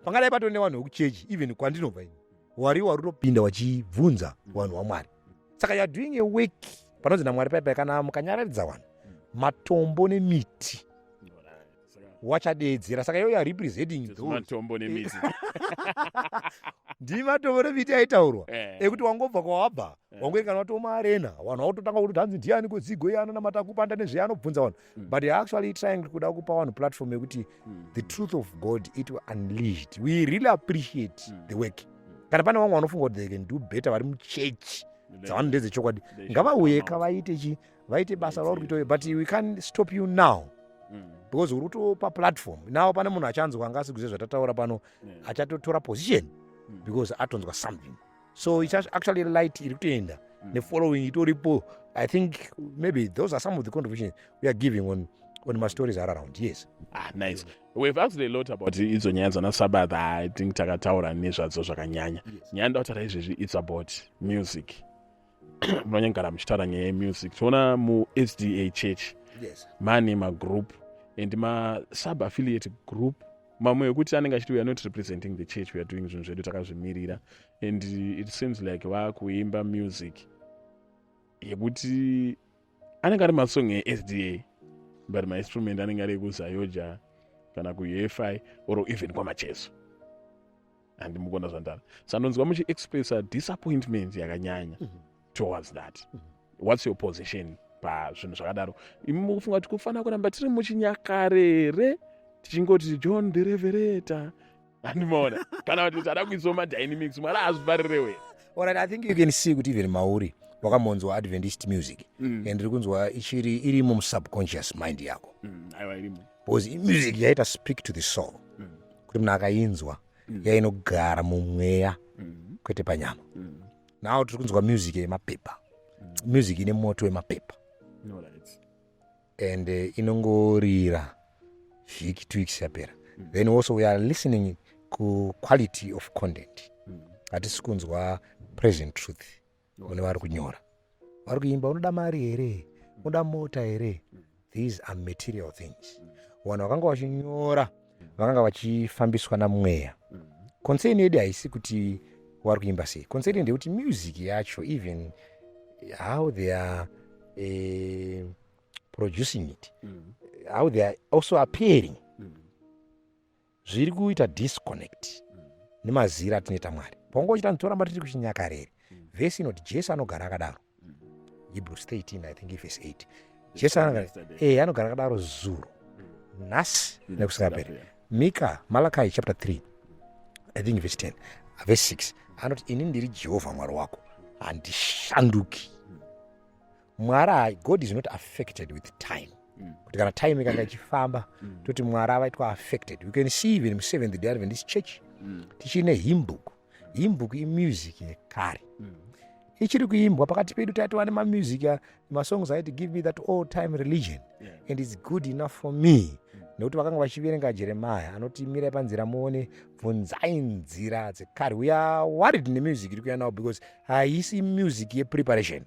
Pangadai patori nevanhu vekuchechi, even kwandinobva ini, wari warutopinda wachibvunza vanhu vaMwari. Saka you are doing a work panonzi naMwari paipai, kana mukanyararidza vanhu, matombo nemiti wachadeedzera. Saka iwe you are representing those. Matombo nemiti. Ndii matombo nemiti aitaurwa ekuti wangobva kwawabva, wangoekana watoma arena, vanhu vakutotanga kuti hanzi ndiani kudzigo iye anonamata kupanda nezviya, anobvunza vanhu. But you are actually trying kuda kupa vanhu platform yekuti the truth of God it will unleashed. We really appreciate the work. Kana pane vamwe vanofunga kuti they can do better vari muchechi dzavanhu ndedzechokwadi, ngavauye kavaite chi vaite basa rauri kuita. But we can't stop you now because uri kutopa platform now. Pane munhu achanzwa anga asikuziva zvatataura pano, achatotora position because atonzwa something. So it's actually light iri kutoenda nefollowing itoripo. I think maybe those are some of the contributions we are giving on On mastories are around, yes. Ah, nice. We've asked a lot about idzo nyaya dzana Sabbath. I think takataura nezvadzo zvakanyanya. Nyaya ndakutaura izvezvi, it's about music. Munonyangara muchitaura nyaya yemusic. Toona muSDA Church mane magroup and masub affiliate group mamwe ekuti anenge achiti, "We are not representing the church, we are doing zvinhu zvedu takazvimirira," and it seems like vakuimba music yekuti anenge ari masong eSDA, but mainstrument anenge ari ekuZAOGA kana kuUFI or even kwaMacheso. Handimukona zvandara sandonzwa muchiexpressa disappointment yakanyanya towards that. What's your position pazvinhu zvakadaro? Imi mukufunga kuti kufanira kuramba tiri muchinyakare here, tichingoti John the Revelator, handimaona, kana kuti tada kuisawo madynamics? Mwari azvifarirewe? Alright, I think you can see kuti even mauri wakamonzwa Adventist music and ndiri kunzwa ichiri irimo musubconscious mind yako. Aiwa, irimo. Because imusic yaita speak to the soul, kuti munhu akainzwa yainogara mumweya, kwete panyama. Now tiri kunzwa music yemapepa, music ine moto wemapepa and inongorira vhiki, 2 weeks yapera. Then also we are listening kuquality of content. Hatisi kunzwa present truth mune vari kunyora, vari kuimba. Unoda mari here? Unoda mota here? These are material things. Vanhu vakanga vachinyora vakanga vachifambiswa namweya. Concern yedu haisi kuti vari kuimba sei. Concern ndeyekuti music yacho, even how they are producing it, how they are also appearing, zviri kuita disconnect nemazira atinoita Mwari. Paunga uchita nditoramba tiri kuchinyakarere, vhesi inoti Jesu anogara akadaro, Hebrews 13, I think verse 8, Jesu anogara akadaro zuro, nhasi nekusingaperi. Mika, Malachi chapter 3, I think verse 10, verse 6, anoti, "Ini ndiri Jehovha Mwari wako, handishanduki." Mwari, God is not affected with time, kuti kana time ikanga ichifamba toti Mwari avaitwa affected. You can see even muSeventh Day Adventist Church tichine hymn book. Hymn book imusic yekare ichiri kuimbwa pakati pedu. Taitova nemamusic, masongs aiti, "Give me that all time religion and it's good enough for me," nekuti vakanga vachiverenga Jeremaya anoti, "Mirai panzira muone, bvunzai nzira dzekare." We are worried nemusic iri kuya nawo because haisi music yepreparation.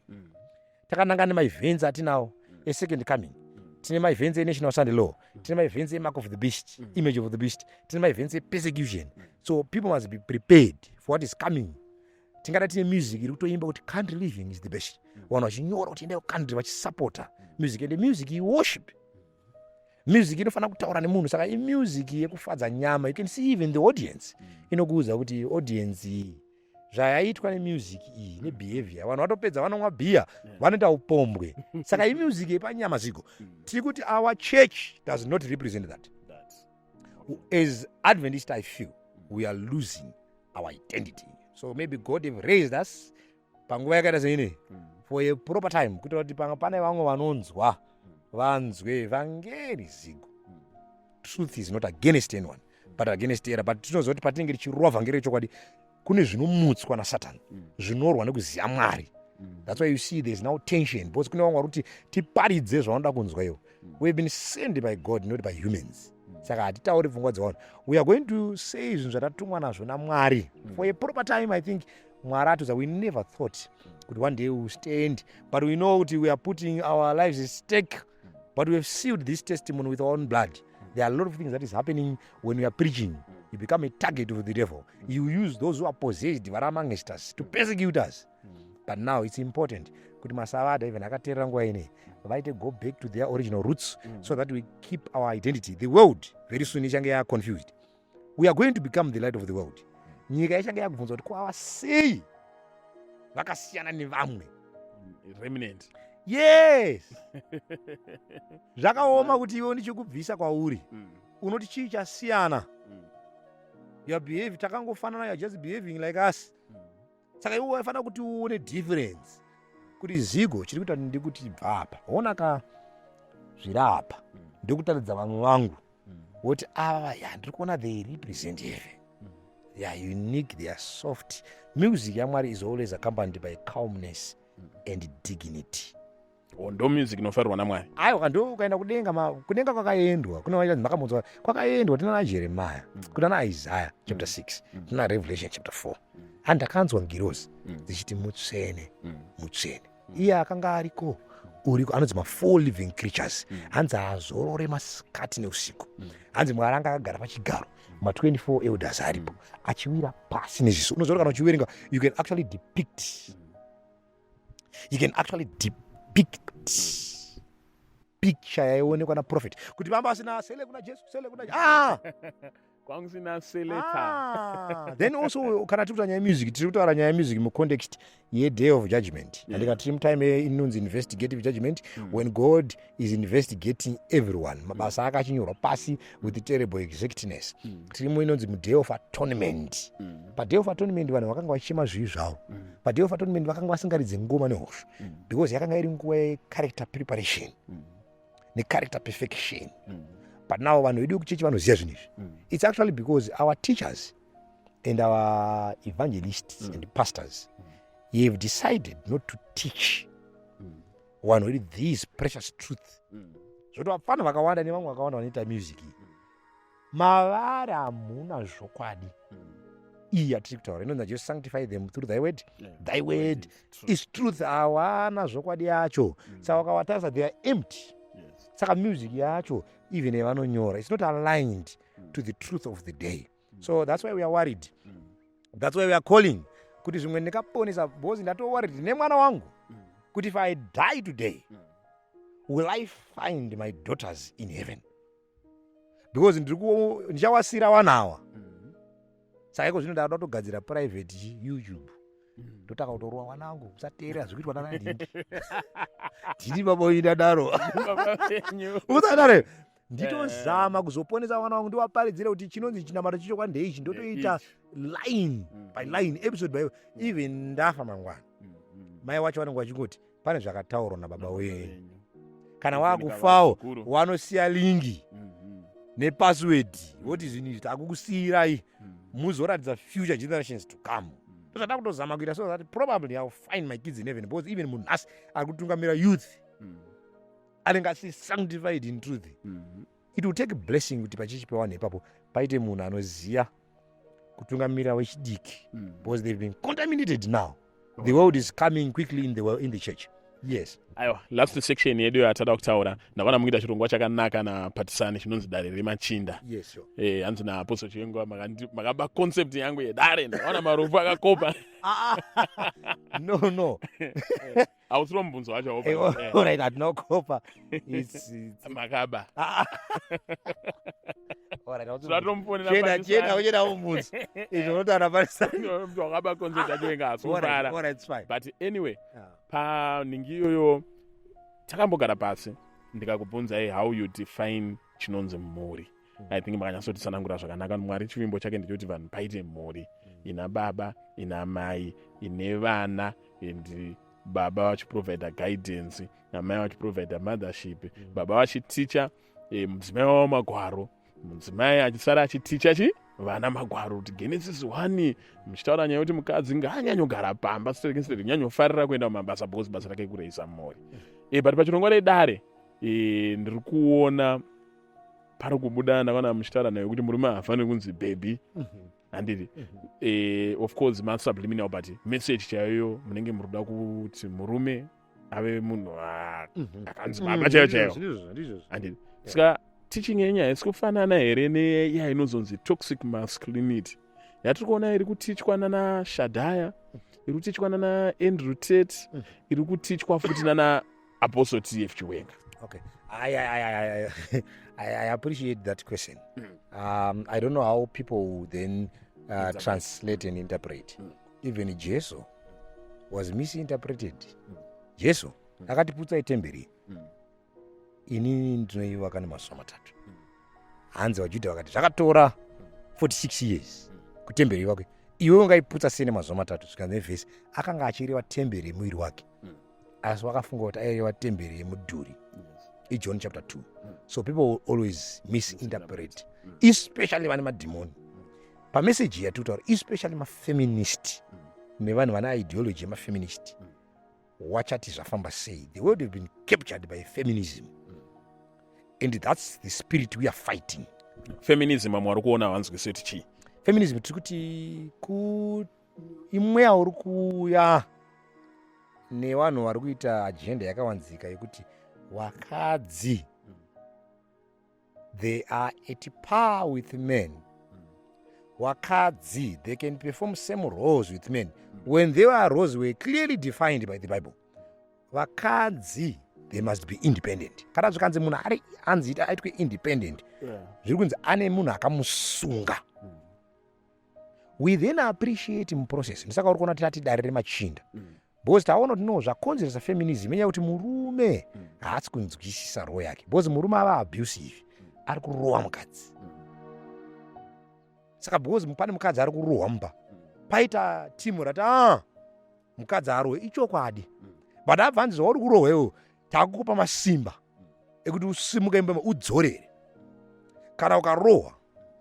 Takananga nemaevents atinawo esecond coming. Tine maevents enational Sunday law, tine maevents emark of the beast, image of the beast, tine maevents epersecution. So people must be prepared for what is coming. Tingada tine music iri kutoimba kuti country living is the best, vanhu vachinyora kuti endai kucountry, vachisapota music. And music iworship music inofanira kutaura nemunhu. Saka imusic yekufadza nyama. You can see even the audience inokuudza kuti audience iyi zvayaitwa nemusic iyi nebehavior, vanhu vatopedza vanomwa bhiya, vanoita upombwe. Saka imusic yepanyama. Zigo, tiri kuti our church does not represent that. As Adventist, I feel we are losing our identity. So maybe God have raised us panguva yakaita seinei for a proper time, kuitira kuti panga pane vamwe vanonzwa vanzwe vhangeri. Zigo, truth is not against anyone but against error. But tinoziva kuti patinenge tichirova vhangeri rechokwadi, kune zvinomutswa naSatani zvinorwa nekuziva Mwari. That's why you see there's now tension, because kune vamwe vari kuti tiparidze zvavanoda kunzwa iwo. We have been sent by God, not by humans. Saka hatitauri pfungwa dzevanhu. We are going to say zvinhu zvatatumwa nazvo naMwari for a proper time. I think Mwari atiudza. We never thought kuti one day we will stand, but we know kuti we are putting our lives at stake, but we have sealed this testimony with our own blood. There are a lot of things that is happening when we are preaching. You become a target of the devil. You use those who are possessed, vari amongst us, to persecute us. But now it's important kuti masavadha, even akateerera nguva inei, vaite go back to their original roots so that we keep our identity. The world very soon ichange yaconfused. We are going to become the light of the world. Nyika ichange yakubvunza kuti kwava sei vakasiyana nevamwe. Remnant. Yes, zvakaoma kuti iwe ndichikubvisa kwauri, unoti chii chasiyana? Your behave takangofanana, you are just behaving like us. Saka iwe waifanira kuti uone difference kuti Zigo chiri kuita ndikuti bva apa, ona ka zviri apa, ndikutaridza vamwe vangu woti ava ya ndiri kuona they represent heaven. They are unique, they are soft. Music yaMwari is always accompanied by calmness and dignity. Oh, ndo music inofarirwa naMwari. Aiwa, ndo ukaenda kudenga, kudenga kwakaendwa kuna vaita makamudzwa, kwakaendwa tina naJeremiah, kuna naIsaiah chapter 6, tina Revelation chapter 4. Handakanzwa ngirozi dzichiti, "Mutsvene, mutsvene, iye akanga ariko, uriko," anonzi mafour living creatures. Hanzi haazorore masikati neusiku. Hanzi Mwari anga akagara pachigaro, ma24 elders aripo, achiwira pasi nezviso. Unoziva kuti kana uchiverenga, you can actually depict picture yaionekwa naprophet kuti vamba vasina sele kuna Jesu, sele kuna, ah! Kwangusina selector. Ah, then also kana tiri kutaura nyaya yemusic, tiri kutaura nyaya yemusic mucontext yeday of judgment. Andika tiri mutime inonzi investigative judgment, when God is investigating everyone, mabasa ake achinyorwa pasi with terrible exactness. Tiri muinonzi muday of atonement. Paday of atonement vanhu vakanga vachichema zvivi zvavo. Paday of atonement vakanga vasingaridze ngoma nehosho, because yakanga iri nguva yecharacter preparation necharacter perfection. But now vanhu vedu vekuchechi vanoziva zvinhu izvi. It's actually because our teachers and our evangelists and pastors have decided not to teach vanhu vedu these precious truth, zvoti vapfana vakawanda nevamwe vakawanda vanoita music iyi, mavari hamuna zvokwadi iyi yatiri kutaura inonzi Jesu, "Sanctify them through thy word, thy word is truth." Hawana zvokwadi yacho. Saka ukavatarisa, they are empty. Saka music yacho, even yavanonyora, it's not aligned to the truth of the day. So that's why we are worried. That's why we are calling kuti zvimwe ndingaponesa, because ndatoworried nemwana wangu kuti if I die today, will I find my daughters in heaven? Because ndichawasira wanawa. Saka iko zvino ndada kutogadzira private YouTube, ndotaka kutorova wanangu, "Usateerera zvikuitwa nanandingi ndini baba wenyu." Ndadaro, usadaro, nditozama kuzoponesa vana vangu, ndivaparidzire kuti chinonzi chinamato chichokwadi ndeichi. Ndotoita line by line, episode by even ndafa mangwana, mai wacho vanenge vachingoti pane zvakataurwa nababa wenyu. Kana wakufawo, wanosiya link nepassword, voti zvinhu izvi takukusiyirai, muzoratidza future generations to come. Ndozvada kutozama kuita so that probably I will find my kids in heaven, because even munhu nhasi ari kutungamira youth anenge asi sanctified in truth. It will take blessing kuti pachechi pevanhu ipapo paite munhu anoziva kutungamira wechidiki, because they've been contaminated. Now the world is coming quickly in the church, yes. Aiwa, last section yedu yatada kutaura, ndakaona mukuita chirongwa chakanaka naPatisani chinonzi Dare Remachinda. Yes, sure. Hanzi naapostle Chiwenga makaba concept yangu yedare. Ndakaona marufu akakopa. No. Hausiro mubvunzo wacho. Alright, hatina kukopa. It's Makaba. Alright. Tinotomufonera. Chienda, chienda, uchienda mubvunzo izvo unotaura Patisani. Wakaba concept yaChiwenga, haasi. Alright, it's fine. But anyway, panhingi iyoyo takambogara pasi, ndikakubvunzai how you define chinonzi mhuri. I think makanyatsotitsanangura zvakanaka. Mwari chivimbo chake ndechekuti vanhu paite mhuri ina baba, ina mai, ine vana, and baba vachiprovida guidance, namai vachiprovida mothership, baba vachiticha mudzimai wavo magwaro, mudzimai achisara achiticha chi vana magwaro, kuti Genesis 1 muchitaura nyaya yekuti mukadzi ngaanyanyogara pamba sitereke nyanyofarira kuenda kumabasa because basa rake kureisa mhuri. But pachirongwa redare, ndiri kuona pari kubuda, ndakaona muchitaura nayo kuti murume haafaniri kunzi baby, handiti? Of course masubliminal, but message chaiyo munenge muri kuda kuti murume ave munhu akanzi baba chaiyo chaiyo, Ndizvozvo. handiti? Saka teaching yenyu haisi kufanana here neiya inozonzi toxic masculinity yatiri kuona iri kutichwa nana Shadaya, iri kutichwa nana Andrew Tate, iri kutichwa futi nana Apostle TF Chiwenga? Okay, I appreciate that question. I don't know how people will then translate and interpret. Even Jesu was misinterpreted. Jesu akati, "Putsai temberi, inini ndinoivaka nemazuva 3." Hanzi vaJudha vakati, "Zvakatora 46 years kutemberi ivakwe, iwe ungaiputsa sei nemazuva 3?" Zvikanzi nevhesi, akanga achireva temberi yemuviri wake, asi wakafunga kuti aireva temberi yemudhuri. IJohn chapter 2. So people will always misinterpret, especially vane madhimoni pameseji yatiri kutaura, especially mafeminist nevanhu vane ideology yemafeminist. Wachati zvafamba sei? The world have been captured by feminism, and that's the spirit we are fighting. Feminism, vamwe vari kuona havanzwisi kuti chii. Feminism, tiri kuti ku imweya uri kuuya nevanhu vari kuita agenda yakawanzika yekuti vakadzi, they are at par with men. Wakadzi, they can perform same roles with men when their roles were clearly defined by the Bible. Vakadzi, they must be independent. Kana zvikanzi munhu ari anzi aitwe independent, zviri kunzi ane munhu akamusunga. We then appreciate muprocess. Ndisaka uri kuona tati dare remachinda, because taona kuti no, zvakonzeresa feminism inyaya yekuti murume haasi kunzwisisa role yake, because murume ava abusive, ari kurowa mukadzi. Saka because pane mukadzi ari kurohwa mumba, paita timu rati, a mukadzi arohwe, ichokwadi, but abva anzi, zvauri kurohwa iwo, takukupa masimba ekuti usimuke imba udzorere. Kana ukarohwa,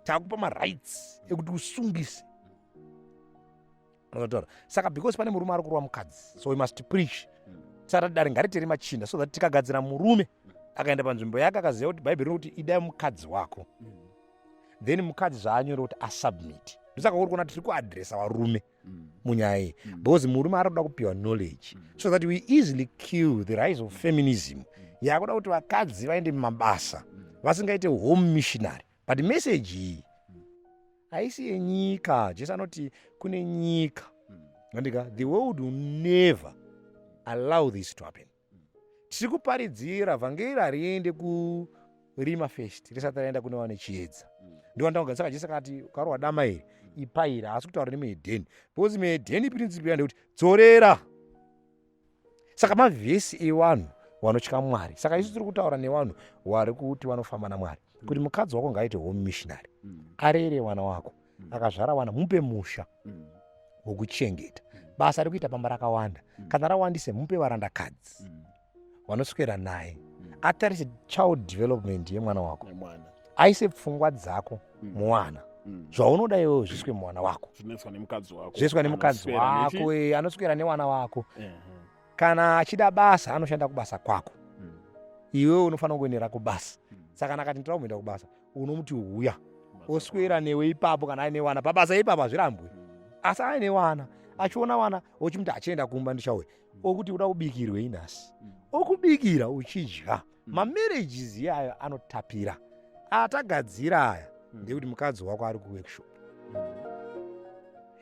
takupa marights ekuti usungise. Unotaura. Saka because pane murume ari kurova mukadzi, so we must preach. Saka dare ngaritere machinda, so that tikagadzira murume akaenda panzvimbo yake, akaziva kuti Bhaibheri rinokuti idai mukadzi wako, then mukadzi zvaanyore kuti asubmit. Ndosaka uri kuona tiri kuadresa varume munyaya iyi, because murume ari kuda kupiwa knowledge so that we easily kill the rise of feminism yakuda kuti vakadzi vaende mumabasa, vasingaite home missionary. But message iyi haisi yenyika. Jesu anoti kune nyika, andika, the world will never allow this to happen. Tiri kuparidzira vhangeri hariende kurima first risati raenda kune vane chiedza. Ndiwandaga. Saka Jesu akati, ukarohwa dama iri, ipaira. Haasi kutaura nemuhedheni, because muhedheni principle yandekuti dzorera. Saka mavhesi evanhu vanotya Mwari. Saka isu tiri kutaura nevanhu vari kuti vanofamba naMwari, kuti mukadzi wako ngaaite home missionary, arere vana wako. Akazvara vana, mupe musha wokuchengeta. Basa rekuita pamba rakawanda. Kana rawandise, mupe varandakadzi vanoswera naye, atarise child development yemwana wako, aise pfungwa dzako muwana. Zvaunoda iwewe zviswe muwana wako. Zvinoiswa nemukadzi wako. Zviswa nemukadzi wako, anoswera newana wako. Kana achida basa, anoshanda kubasa kwako. Iwewe unofanira kuendera kubasa. Saka kana akati, "Ndinoda kumboenda kubasa," unomuti, "Uya," oswera newe ipapo. Kana aine wana pabasa ipapo, hazvirambwe. Asi aine wana, achiona wana, ochimuti, "Achienda kumba, ndichauya," okuti, "Uda kubikirwei nhasi?" Okubikira, uchidya. Mamarriages iyayo anotapira. Atagadzira aya ndekuti mukadzi wako ari kuworkshop,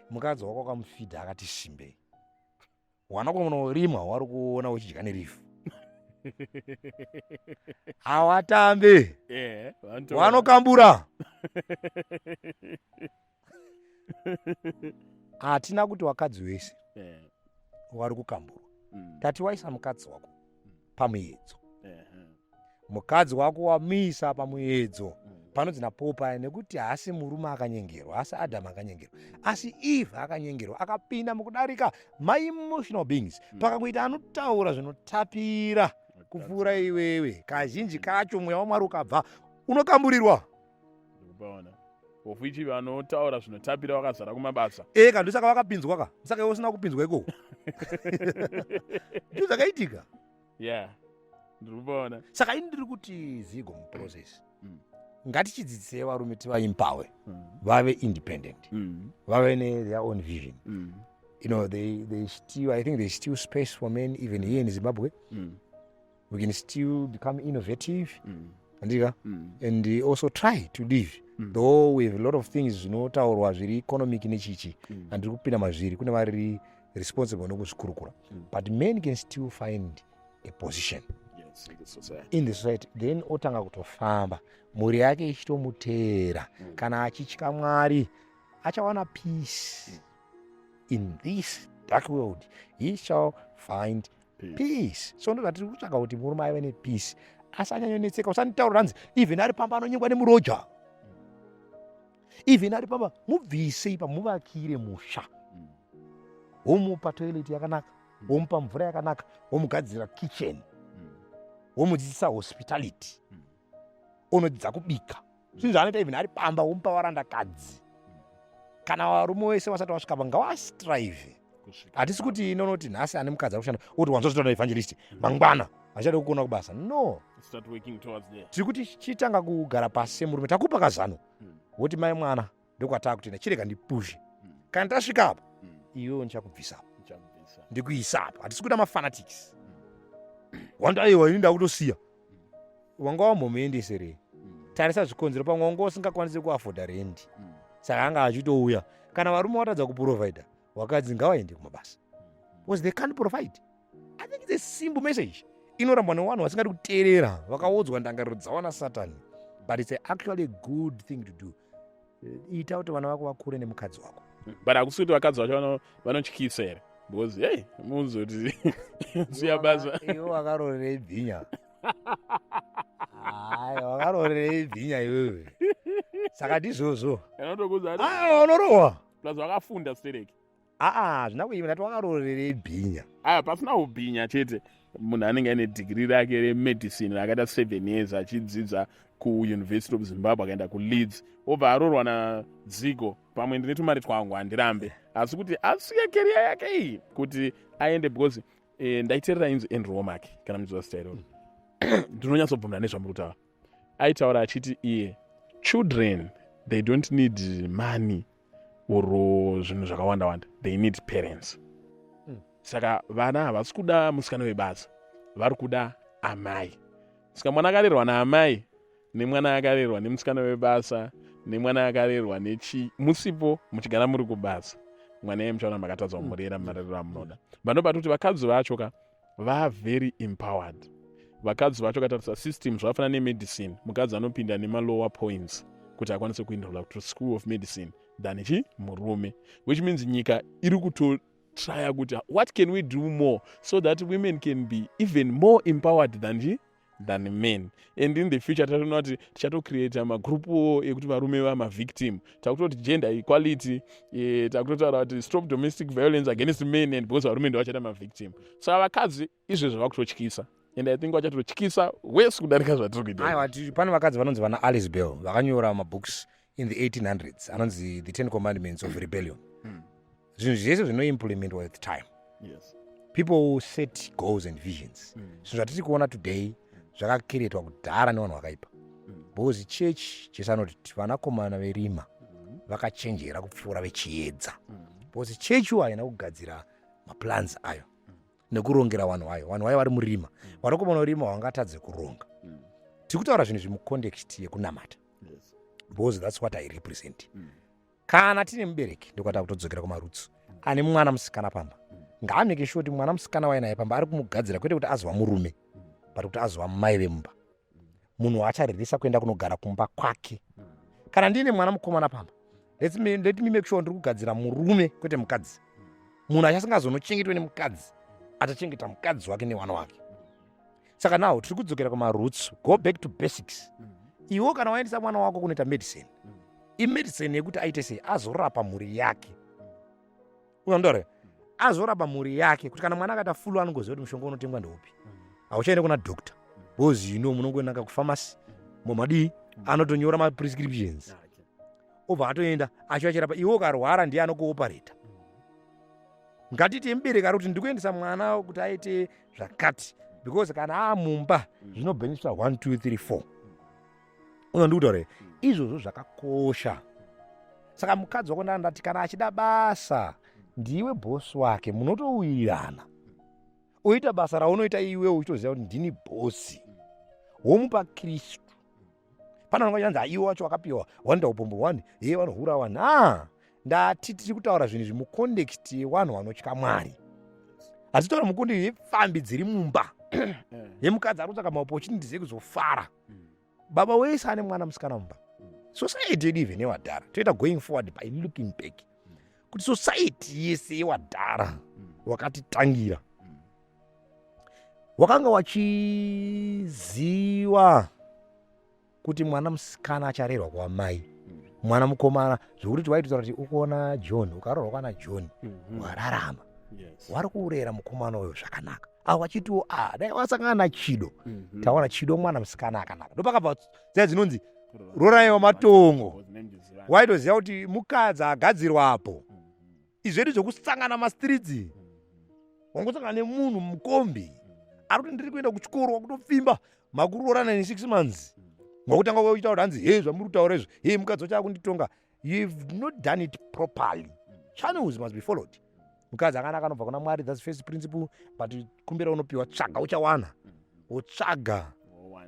mukadzi wako akamufidha, akati simbei, wana kunorimwa, wari kuona uchidya nerifu, hawatambe. Wanokambura. Hatina kuti wakadzi wese wari kukamburwa. Tati waisa mukadzi wako pamuedzo. Mukadzi wako wamuisa pamuedzo. Panonzi naPaul paya, nekuti haasi murume akanyengerwa, asi Adhamu akanyengerwa, asi Eve akanyengerwa, akapinda mukudarika. Maemotional beings. Pakangoita anotaura zvinotapira kupfuura iwewe, kazhinji kacho mweya waMwari ukabva, unokamburirwa. Ndikupaona, of which vanotaura zvinotapira vakazara kumabasa. Eka, ndosaka vakapinzwa ka. Saka iwe usina kupinzwa ikoko, ndizvo zvakaitika. Yeah, ndiri kupaona. Saka ini ndiri kuti, Zigo, muprocess ngatichidzidzisei varume, tivaempower vave independent, vave netheir own vision. They still, I think there's still space for men even here in Zimbabwe. We can still become innovative, andika, and also try to live. Though we have a lot of things zvinotaurwa zviri economic nechichi, handiri kupinda mazviri, kune vari responsible nokuzvikurukura. But men can still find a position Yes, in the society. In the society. Then otanga kutofamba, mhuri yake ichitomuteera. Kana achitya Mwari, achawana peace. In this dark world he shall find Peace. peace. So ndo zvatiri kutsvaga, kuti murume aive nepeace, asanyanyonetseka. Usanditaurira hanzi even ari pamba anonyengwa nemuroja. Even ari pamba, mubvise ipa, muvakire musha, womupa toilet yakanaka, womupa mvura yakanaka, womugadzira kitchen, womudzidzisa hospitality, unodzidza kubika, zvinhu zvaanoita even ari pamba. Womupa varandakadzi. Kana varume wese vasati vasvika pa, ngavastrive Hatisi kuti inonoti nhasi ane mukadzi ari kushanda oti wanzozvitaura evangelist, mangwana hachada kukuona kubasa. No, tiri kuti chitanga kugara pasi semurume, takupa kazano, woti mai mwana, ndokwataa kutoenda, chirega ndipushe. Kana tasvika apa, iwewo ndichakubvisa apa, ndikuisa apa. Hatisi kuita mafanatics. Wandi aiwa, ini ndakutosiya. Wanga wambomuendeserei? Tarisa zvikonzero. Pamwe wanga usingakwanisi kuafforda rendi, saka anga achitouya. Kana varume watadza kuprovida, vakadzi ngavaende kumabasa because they can't provide. I think it's a simple message inorambwa nevanhu vasingadi kuteerera, vakaodzwa ndangariro dzavo nasatani, but it's actually a good thing to do. Ita kuti vana vako vakure nemukadzi wako. But hakusi kuti vakadzi vacho vanotyisa here? Because hey, muzoti siya basa. Iwe wakarorerei bhinya? Hai, wakarorerei bhinya iwewe? Saka ndizvozvo. Anotokuudza. Aiwa, unorohwa. Plus vakafunda stereki. Aa, hazvina kuima. Ndati wakarorerei bhinya? Aya, pasina ubhinya chete, munhu anenge aine dhigiri rake remedicine rakaita 7 years achidzidza kuUniversity of Zimbabwe, akaenda kuLeeds, obva arorwa nadzigo. Pamwe ndine tumari twangu, handirambe, asi kuti asiye career yake iyi kuti aende, because ndaiteerera inzi Andrew Wommack, kana muchiziva zita iroro, ndinonyatsobvumira nezvamuri kutaura. Aitaura achiti iye, children, they don't need money or zvinhu zvakawanda wanda, they need parents. Saka vana havasi kuda musikana webasa, vari kuda amai. Saka mwana akarerwa naamai nemwana akarerwa nemusikana webasa nemwana akarerwa nechi musipo, muchigara muri kubasa, mwana iye muchaona makatadza kumurera mumarerero amunoda. Vanobata kuti vakadzi vacho ka vavery empowered. Vakadzi vacho, katarisa system, zvakafanana nemedicine, mukadzi anopinda nemalower points kuti akwanise kuenrola to school of medicine than chi murume, which means nyika iri kutotrya kuti what can we do more so that women can be even more empowered than chi than men. And in the future tatoona kuti tichatocreata magrupuwo ekuti varume vamavictim. Takutoti gender equality, takutotaura kuti stop domestic violence against men, and because varume ndo vachaita mavictim. Saka vakadzi izvezvo vakutotyisa, and I think vachatotyisa wese kudarika zvatiri kuita. Aiwa, pane vakadzi vanonzi vana Alice Bell, vakanyora mabooks in the 1800s anonzi The Ten Commandments of Rebellion. Zvinhu zvese zvinoimplementwa with time. People set goals and visions. Zvinhu zvatiri kuona today zvakacreatwa kudhara nevanhu vakaipa, because church, Jesu anoti vanakomana verima vakachenjera kupfuura vechiedza, because chechi haina kugadzira maplans ayo nekurongera vanhu vayo. Vanhu vayo vari murima. Vanakomana verima vangatadze kuronga? Tiri kutaura zvinhu zviri mucontext yekunamata, because that's what I represent. Kana tine mubereki, ndokwata kutodzokera kumaroots, ane mwana musikana pamba, ngaamake sure kuti mwana musikana wainaye pamba ari kumugadzira, kwete kuti azova murume, but kuti azova mai vemumba, munhu waachareresa kuenda kunogara kumba kwake. Kana ndine mwana mukomana pamba, let me make sure ndiri kugadzira murume, kwete mukadzi, munhu achasingazonochengetwe nemukadzi, achachengeta mukadzi wake nevana wake. Saka now tiri kudzokera kumaroots, go back to basics. Iwo kana waendesa mwana wako kunoita medicine, imedicine yekuti aite sei? Azorapa mhuri yake. Unondore azorapa mhuri yake, kuti kana mwana akaita flu, anongoziva kuti mushonga unotengwa ndeupi. Hauchaende kuna doctor, because you know munongoenaka kupharmacy, momadii, anotonyora maprescriptions, obva atoenda acho achirapa. Iwe ukarwara, ndiye anokuoperata. Ngatiti mubereki ari kuti ndikuendesa mwana kuti aite zvakati, because kana amumba zvinobhenefita 1 2 3 4. Unondikutaura izvozvo zvakakosha. Saka mukadzi wako, ndandati kana achida basa, ndiwe bhosi wake, munotowirirana, oita basa raunoita iwe uchitoziva kuti ndini bhosi, womupa Kristu. Pana vanhu vachanzi, aiwe wacho wakapiwa wanoita upombo, wani ye vanohura wani. A, ndati tiri kutaura zvinhu izvi mucontext yevanhu vanotya Mwari. Hatitaura mucontext yepfambi dziri mumba, yemukadzi ari kutsvaka maopportunities ekuzofara. Baba wese ane mwana musikana mumba, society yedu even yewadhara, toita going forward by looking back, kuti society yese yewadhara wakatitangira wakanga wachiziva kuti mwana musikana acharerwa kwamai, mwana mukomana, zvokuti waitotaura kuti ukuona John, ukarorwa kwana John, wararama, wari kurera mukomana uyo zvakanaka. Avo vachitiwo, a, dai wasangana naChido. Taona Chido, mwana musikana akanaka. Ndopakabva dziya dzinonzi roraiwa matongo. Waitoziva kuti mukadzi agadzirwapo. Izvedu zvekusangana mastreets, wangosangana nemunhu mukombi ari kuti ndiri kuenda kuchikoro, wakutopfimba, makuroorana in 6 months, wakutanga kuita kuti hanzi, "He, zvamuri kutaura izvo, he, mukadzi wacho akunditonga." You've not done it properly. Channels must be followed. Mukadzi akanaka anobva kuna Mwari, that's first principle. But kumbira unopiwa, tsvaga uchawana, wotsvaga.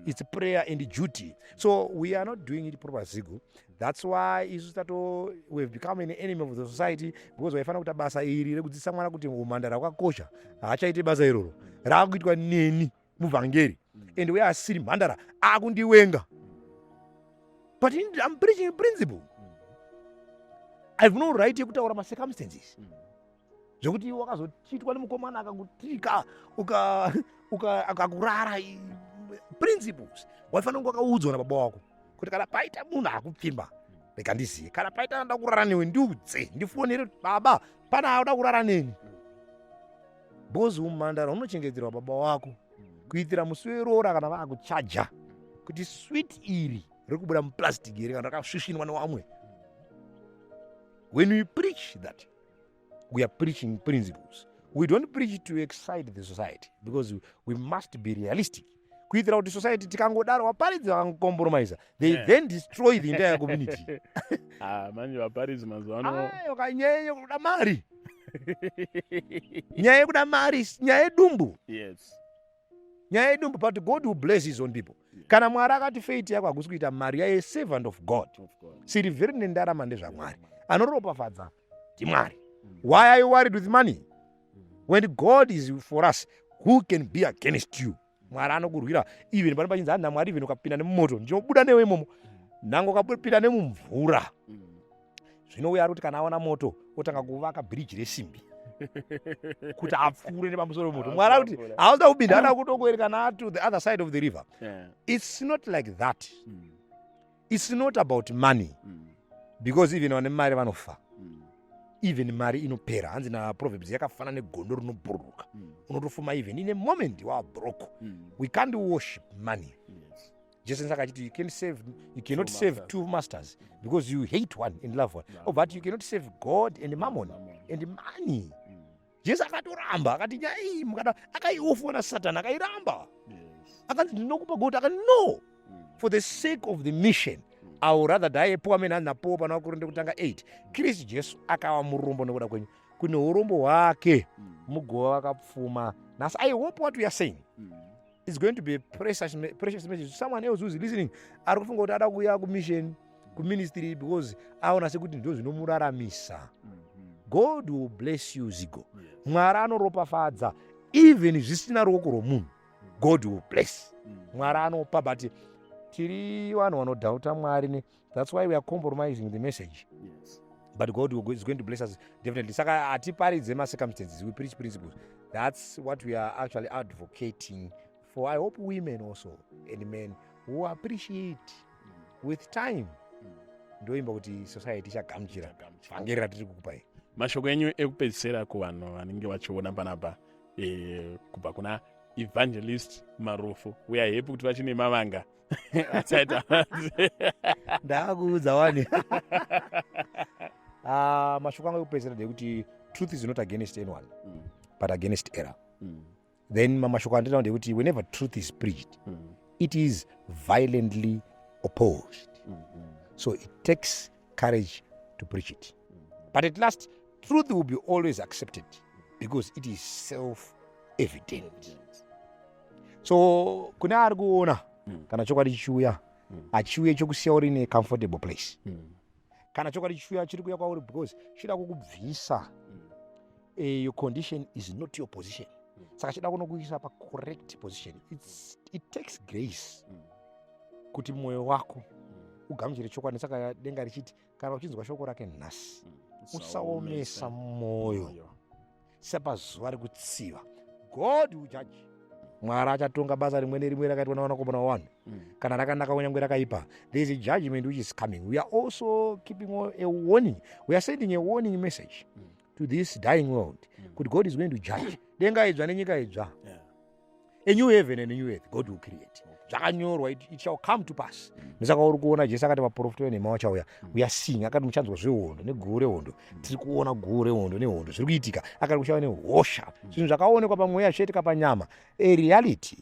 It's prayer and duty. So we are not doing it proper, Zigo. That's why isu tato we've become an enemy of the society, because waifanira kuita basa iri rekudzidzisa mwana kuti umhandara kwakosha, haachaiti basa iroro, raakuitwa neni muvhangeri, and uye asiri mhandara akundiwenga. But I'm preaching a principle. I've no right yekutaura macircumstances zvekuti wakazochitwa nemukomana akakutika akakurara. Principles waifanira kunge wakaudzwa nababa wako kuti kana paita munhu akupfimba, rega ndiziye. Kana paita anoda kurara newe, ndiudze, ndifonere kuti, "Baba, pana anoda kurara neni," because umhandara unochengeterwa baba wako kuitira musi weroora kana vaakuchaja kuti sweet iri riri kubuda muplastic iri kana rakasvisvinwa newamwe. When we preach that, we are preaching principles. We don't preach to excite the society, because we must be realistic kuitira kuti society tikangodaro vaparidzi vakangocompromisa, they then destroy the entire community. Ah, manje vaparidzi mazuva ano. Ai, wakanyanya kuda mari, nyaya yekuda mari, nyaya yedumbu. Nyaya yedumbu. But God will bless his own people. Kana Mwari akati fate yako hakusi kuita mari, yaye servant of God. Of God. Sirivheri nendarama ndezvaMwari, anoropafadza ndiMwari. Why are you worried with money? When God is for us, who can be against you? Mwari anokurwira. Even pano pachinzi hanzi naMwari, even ukapinda nemumoto, ndinobuda newe imomo. Nhango ukapinda nemumvura, zvinouya ari kuti kana aona moto, otanga kuvaka bhiriji resimbi kuti apfuure nepamusoro pemoto. Mwari ari kuti hausida kupinda, ada kutokuerekana to the other side of the river. It's not like that. It's not about money, because even vane mari vanofa. Even mari inopera. Hanzi naProverbs yakafanana negondo rinobhururuka. Unotofuma, even in a moment wabroke. We can't worship money. Jesu saka achiti you cannot Two save masters. two masters, because you hate one and love one. Love Oh, but you cannot save God and mammon. Mammon. And money. Jesu akatoramba, akati nyaya iyi mukada akaiofuna naSatani, akairamba. Akanzi, "Ndinokupa gold," akati, "No, for the sake of the mission, I will rather die a poor man." Hanzi naPaul pana Vakorinde kutanga 8, Kristu Jesu akava murombo nekuda kwenyu, kune urombo hwake mugova vakapfuma nhasi. I hope what we are saying is going to be a precious message to someone else who is listening, ari kufunga kuti ada kuuya kumission, kuministry, because aona sekuti ndo zvinomuraramisa. God will bless you, Zigo. Mwari anoropafadza even zvisina ruoko rwomunhu. God will bless. Mwari anopa, but tiri vanhu vanodhauta Mwari that's why we are compromising the message. But God is going to bless us definitely. Saka hatiparidze macircumstances, we preach principles. That's what we are actually advocating for. I hope women also and men who appreciate with time, ndoimba kuti society ichagamuchira vhangeri ratiri kukupai. Mashoko enyu ekupedzisira kuvanhu vanenge vachiona panapa, kubva kuna Evangelist Marufu. We are happy kuti vachine mavanga achaita. Ndaakuudza wani. Ah, mashoko angu ekupedzisira ndekuti truth is not against anyone, but against error. Then mamashoko andinawo ndekuti whenever truth is preached, it is violently opposed. So it takes courage to preach it, but at last truth will be always accepted because it is self evident. So kune ari kuona, kana chokwadi chichiuya, hachiuye chokusiya uri in a comfortable place. Kana chokwadi chichiuya, chiri kuuya kwauri because chida kukubvisa. Your condition is not your position. Saka chida kunokuisa pacorrect position. It takes grace kuti mwoyo wako ugamuchire chokwadi. Saka denga richiti kana uchinzwa shoko rake nhasi, usaomesa mwoyo sepazuva rekutsiva. God will judge. Mwari achatonga basa rimwe nerimwe rakaitwa navanakomana wavanhu, kana rakanaka kunyange rakaipa. There is a judgment which is coming. We are also keeping a warning. We are sending a warning message to this dying world kuti God is going to judge. Denga idzva nenyika idzva, a new heaven and a new earth God will create. Zvakanyorwa, it shall come to pass. Ndosaka uri kuona Jesu akati vaprofita venhema vachauya. We are seeing. Akati muchanzwa zvehondo neguhu rehondo. Tiri kuona guhu rehondo nehondo zviri kuitika. Akati kuchava nehosha. Zvinhu zvakaonekwa pamweya zvichaitika panyama, a reality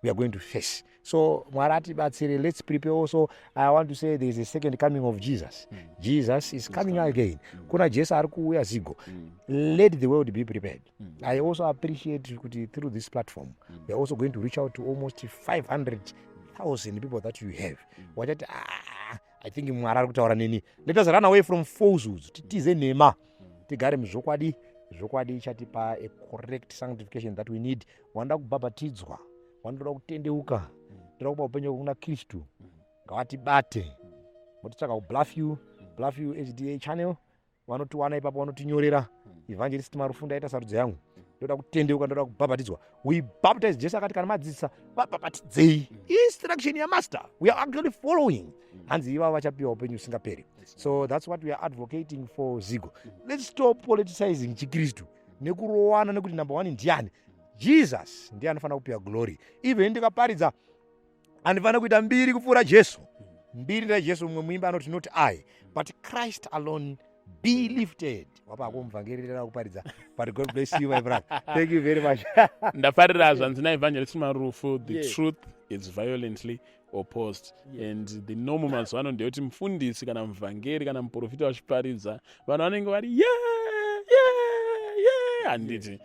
we are going to face. So Mwari atibatsire. Let's prepare. Also, I want to say there is a second coming of Jesus. Jesus is coming again. Kuna Jesu ari kuuya, Zigo. Let the world be prepared. I also appreciate kuti through this platform we are also going to reach out to almost 500,000 people that you have. Wachati, "Ah, I think Mwari ari kutaura neni." Let us run away from falsehoods. Titize nhema, tigare muzvokwadi. Zvokwadi ichatipa a correct sanctification that we need. Wanoda kubhabhatidzwa, wanoda kutendeuka, ndoda kupa upenyu kuna Kristu, ngavatibate. Motitsvaga kuBluffview, Bluffview SDA channel, vanotiwana ipapo. Vanotinyorera, "Evangelist Marufu, ndaita sarudzo yangu, ndoda kutendeuka, ndoda kubhabhatidzwa." We baptize. Jesu akati kana madzidzisa, vabhabhatidzei. Instruction yamaster, we are actually following. Hanzi ivavo vachapiwa upenyu husingaperi. So that's what we are advocating for, Zigo. Let's stop politicizing chiKristu nekurowana nekuti number one ndiani. Jesus ndiye anofanira kupiwa glory. Even ndikaparidza, handifanira kuita mbiri kupfuura Jesu. Mbiri ndaJesu. Mumwe muimba anoti, "Not I, but Christ alone be lifted." Wapako muvhangeri kuparidza, but God bless you, my brother. Thank you very much. Ndafarira zvanzi naEvangelist Marufu, the truth is violently opposed. And the normal mazuva ano ndeyekuti mufundisi kana muvhangeri kana muprofita vachiparidza, vanhu vanenge vari ye, handiti?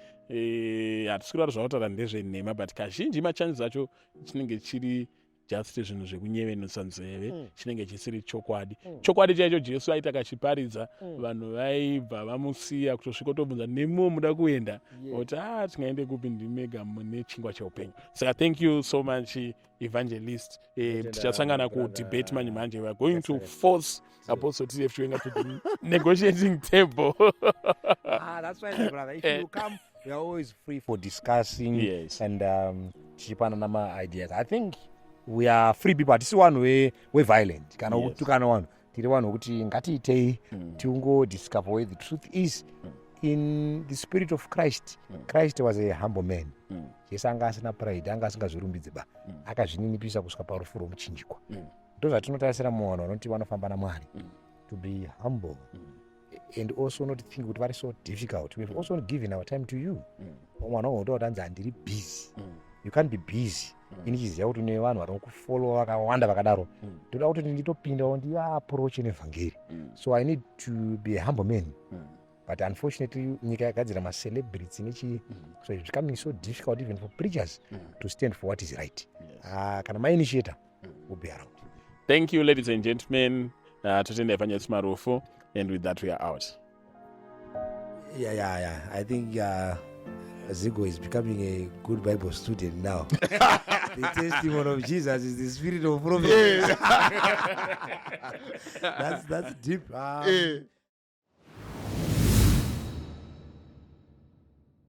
Hatisi kureva zvakutaura ndezvenhema, but kazhinji machances acho chinenge chiri just zvinhu zvekunyevenutsa nzeve. Chinenge chisiri chokwadi. Chokwadi chaicho, Jesu aiti akachiparidza, vanhu vaibva vamusiya, kutosvika tobvunza, "Nemiwo muda kuenda?" Oti, "A, tingaende kupi? Ndimega mune chingwa cheupenyu." Saka thank you so much, Evangelist. Tichasangana kudebate manje manje. We are going to force Apostle TF Chiwenga to the negotiating table. Ah, that's right, my brother. If you come, we are always free for discussing and tichipanana ma-ideas. I think we are free people. Hatisi vanhu weviolent kana kutukana vanhu. Tiri vanhu vokuti ngatiitei tingodiscover where the truth is in the spirit of Christ. Christ was a humble man. Jesu anga asina pride, anga asingazvirumbidzi ba. Akazvininipisa kusvika parufu rwomuchinjikwa. Ndo zvatinotarisira muvanhu vanoti vanofamba naMwari, to be humble and also not think kuti vari so difficult. We've also given our time to you. Mwana wangu kuti anzi handiri busy. You can't be busy ini chiziva kuti une vanhu vari kufollowa vakawanda vakadaro. Ndoda kuti nditopindawo ndiapproach nevhangeri. So I need to be a humble man. But unfortunately nyika yagadzira macelebrities nechi, so it's becoming so difficult even for preachers to stand for what is right. Kana mainitiator will be around. Thank you, ladies and gentlemen. Totenda Evangelist Marufu, and with that we are out. Yeah. I think Zigo is becoming a good Bible student now. The testimony of Jesus is the spirit of prophecy. That's deep.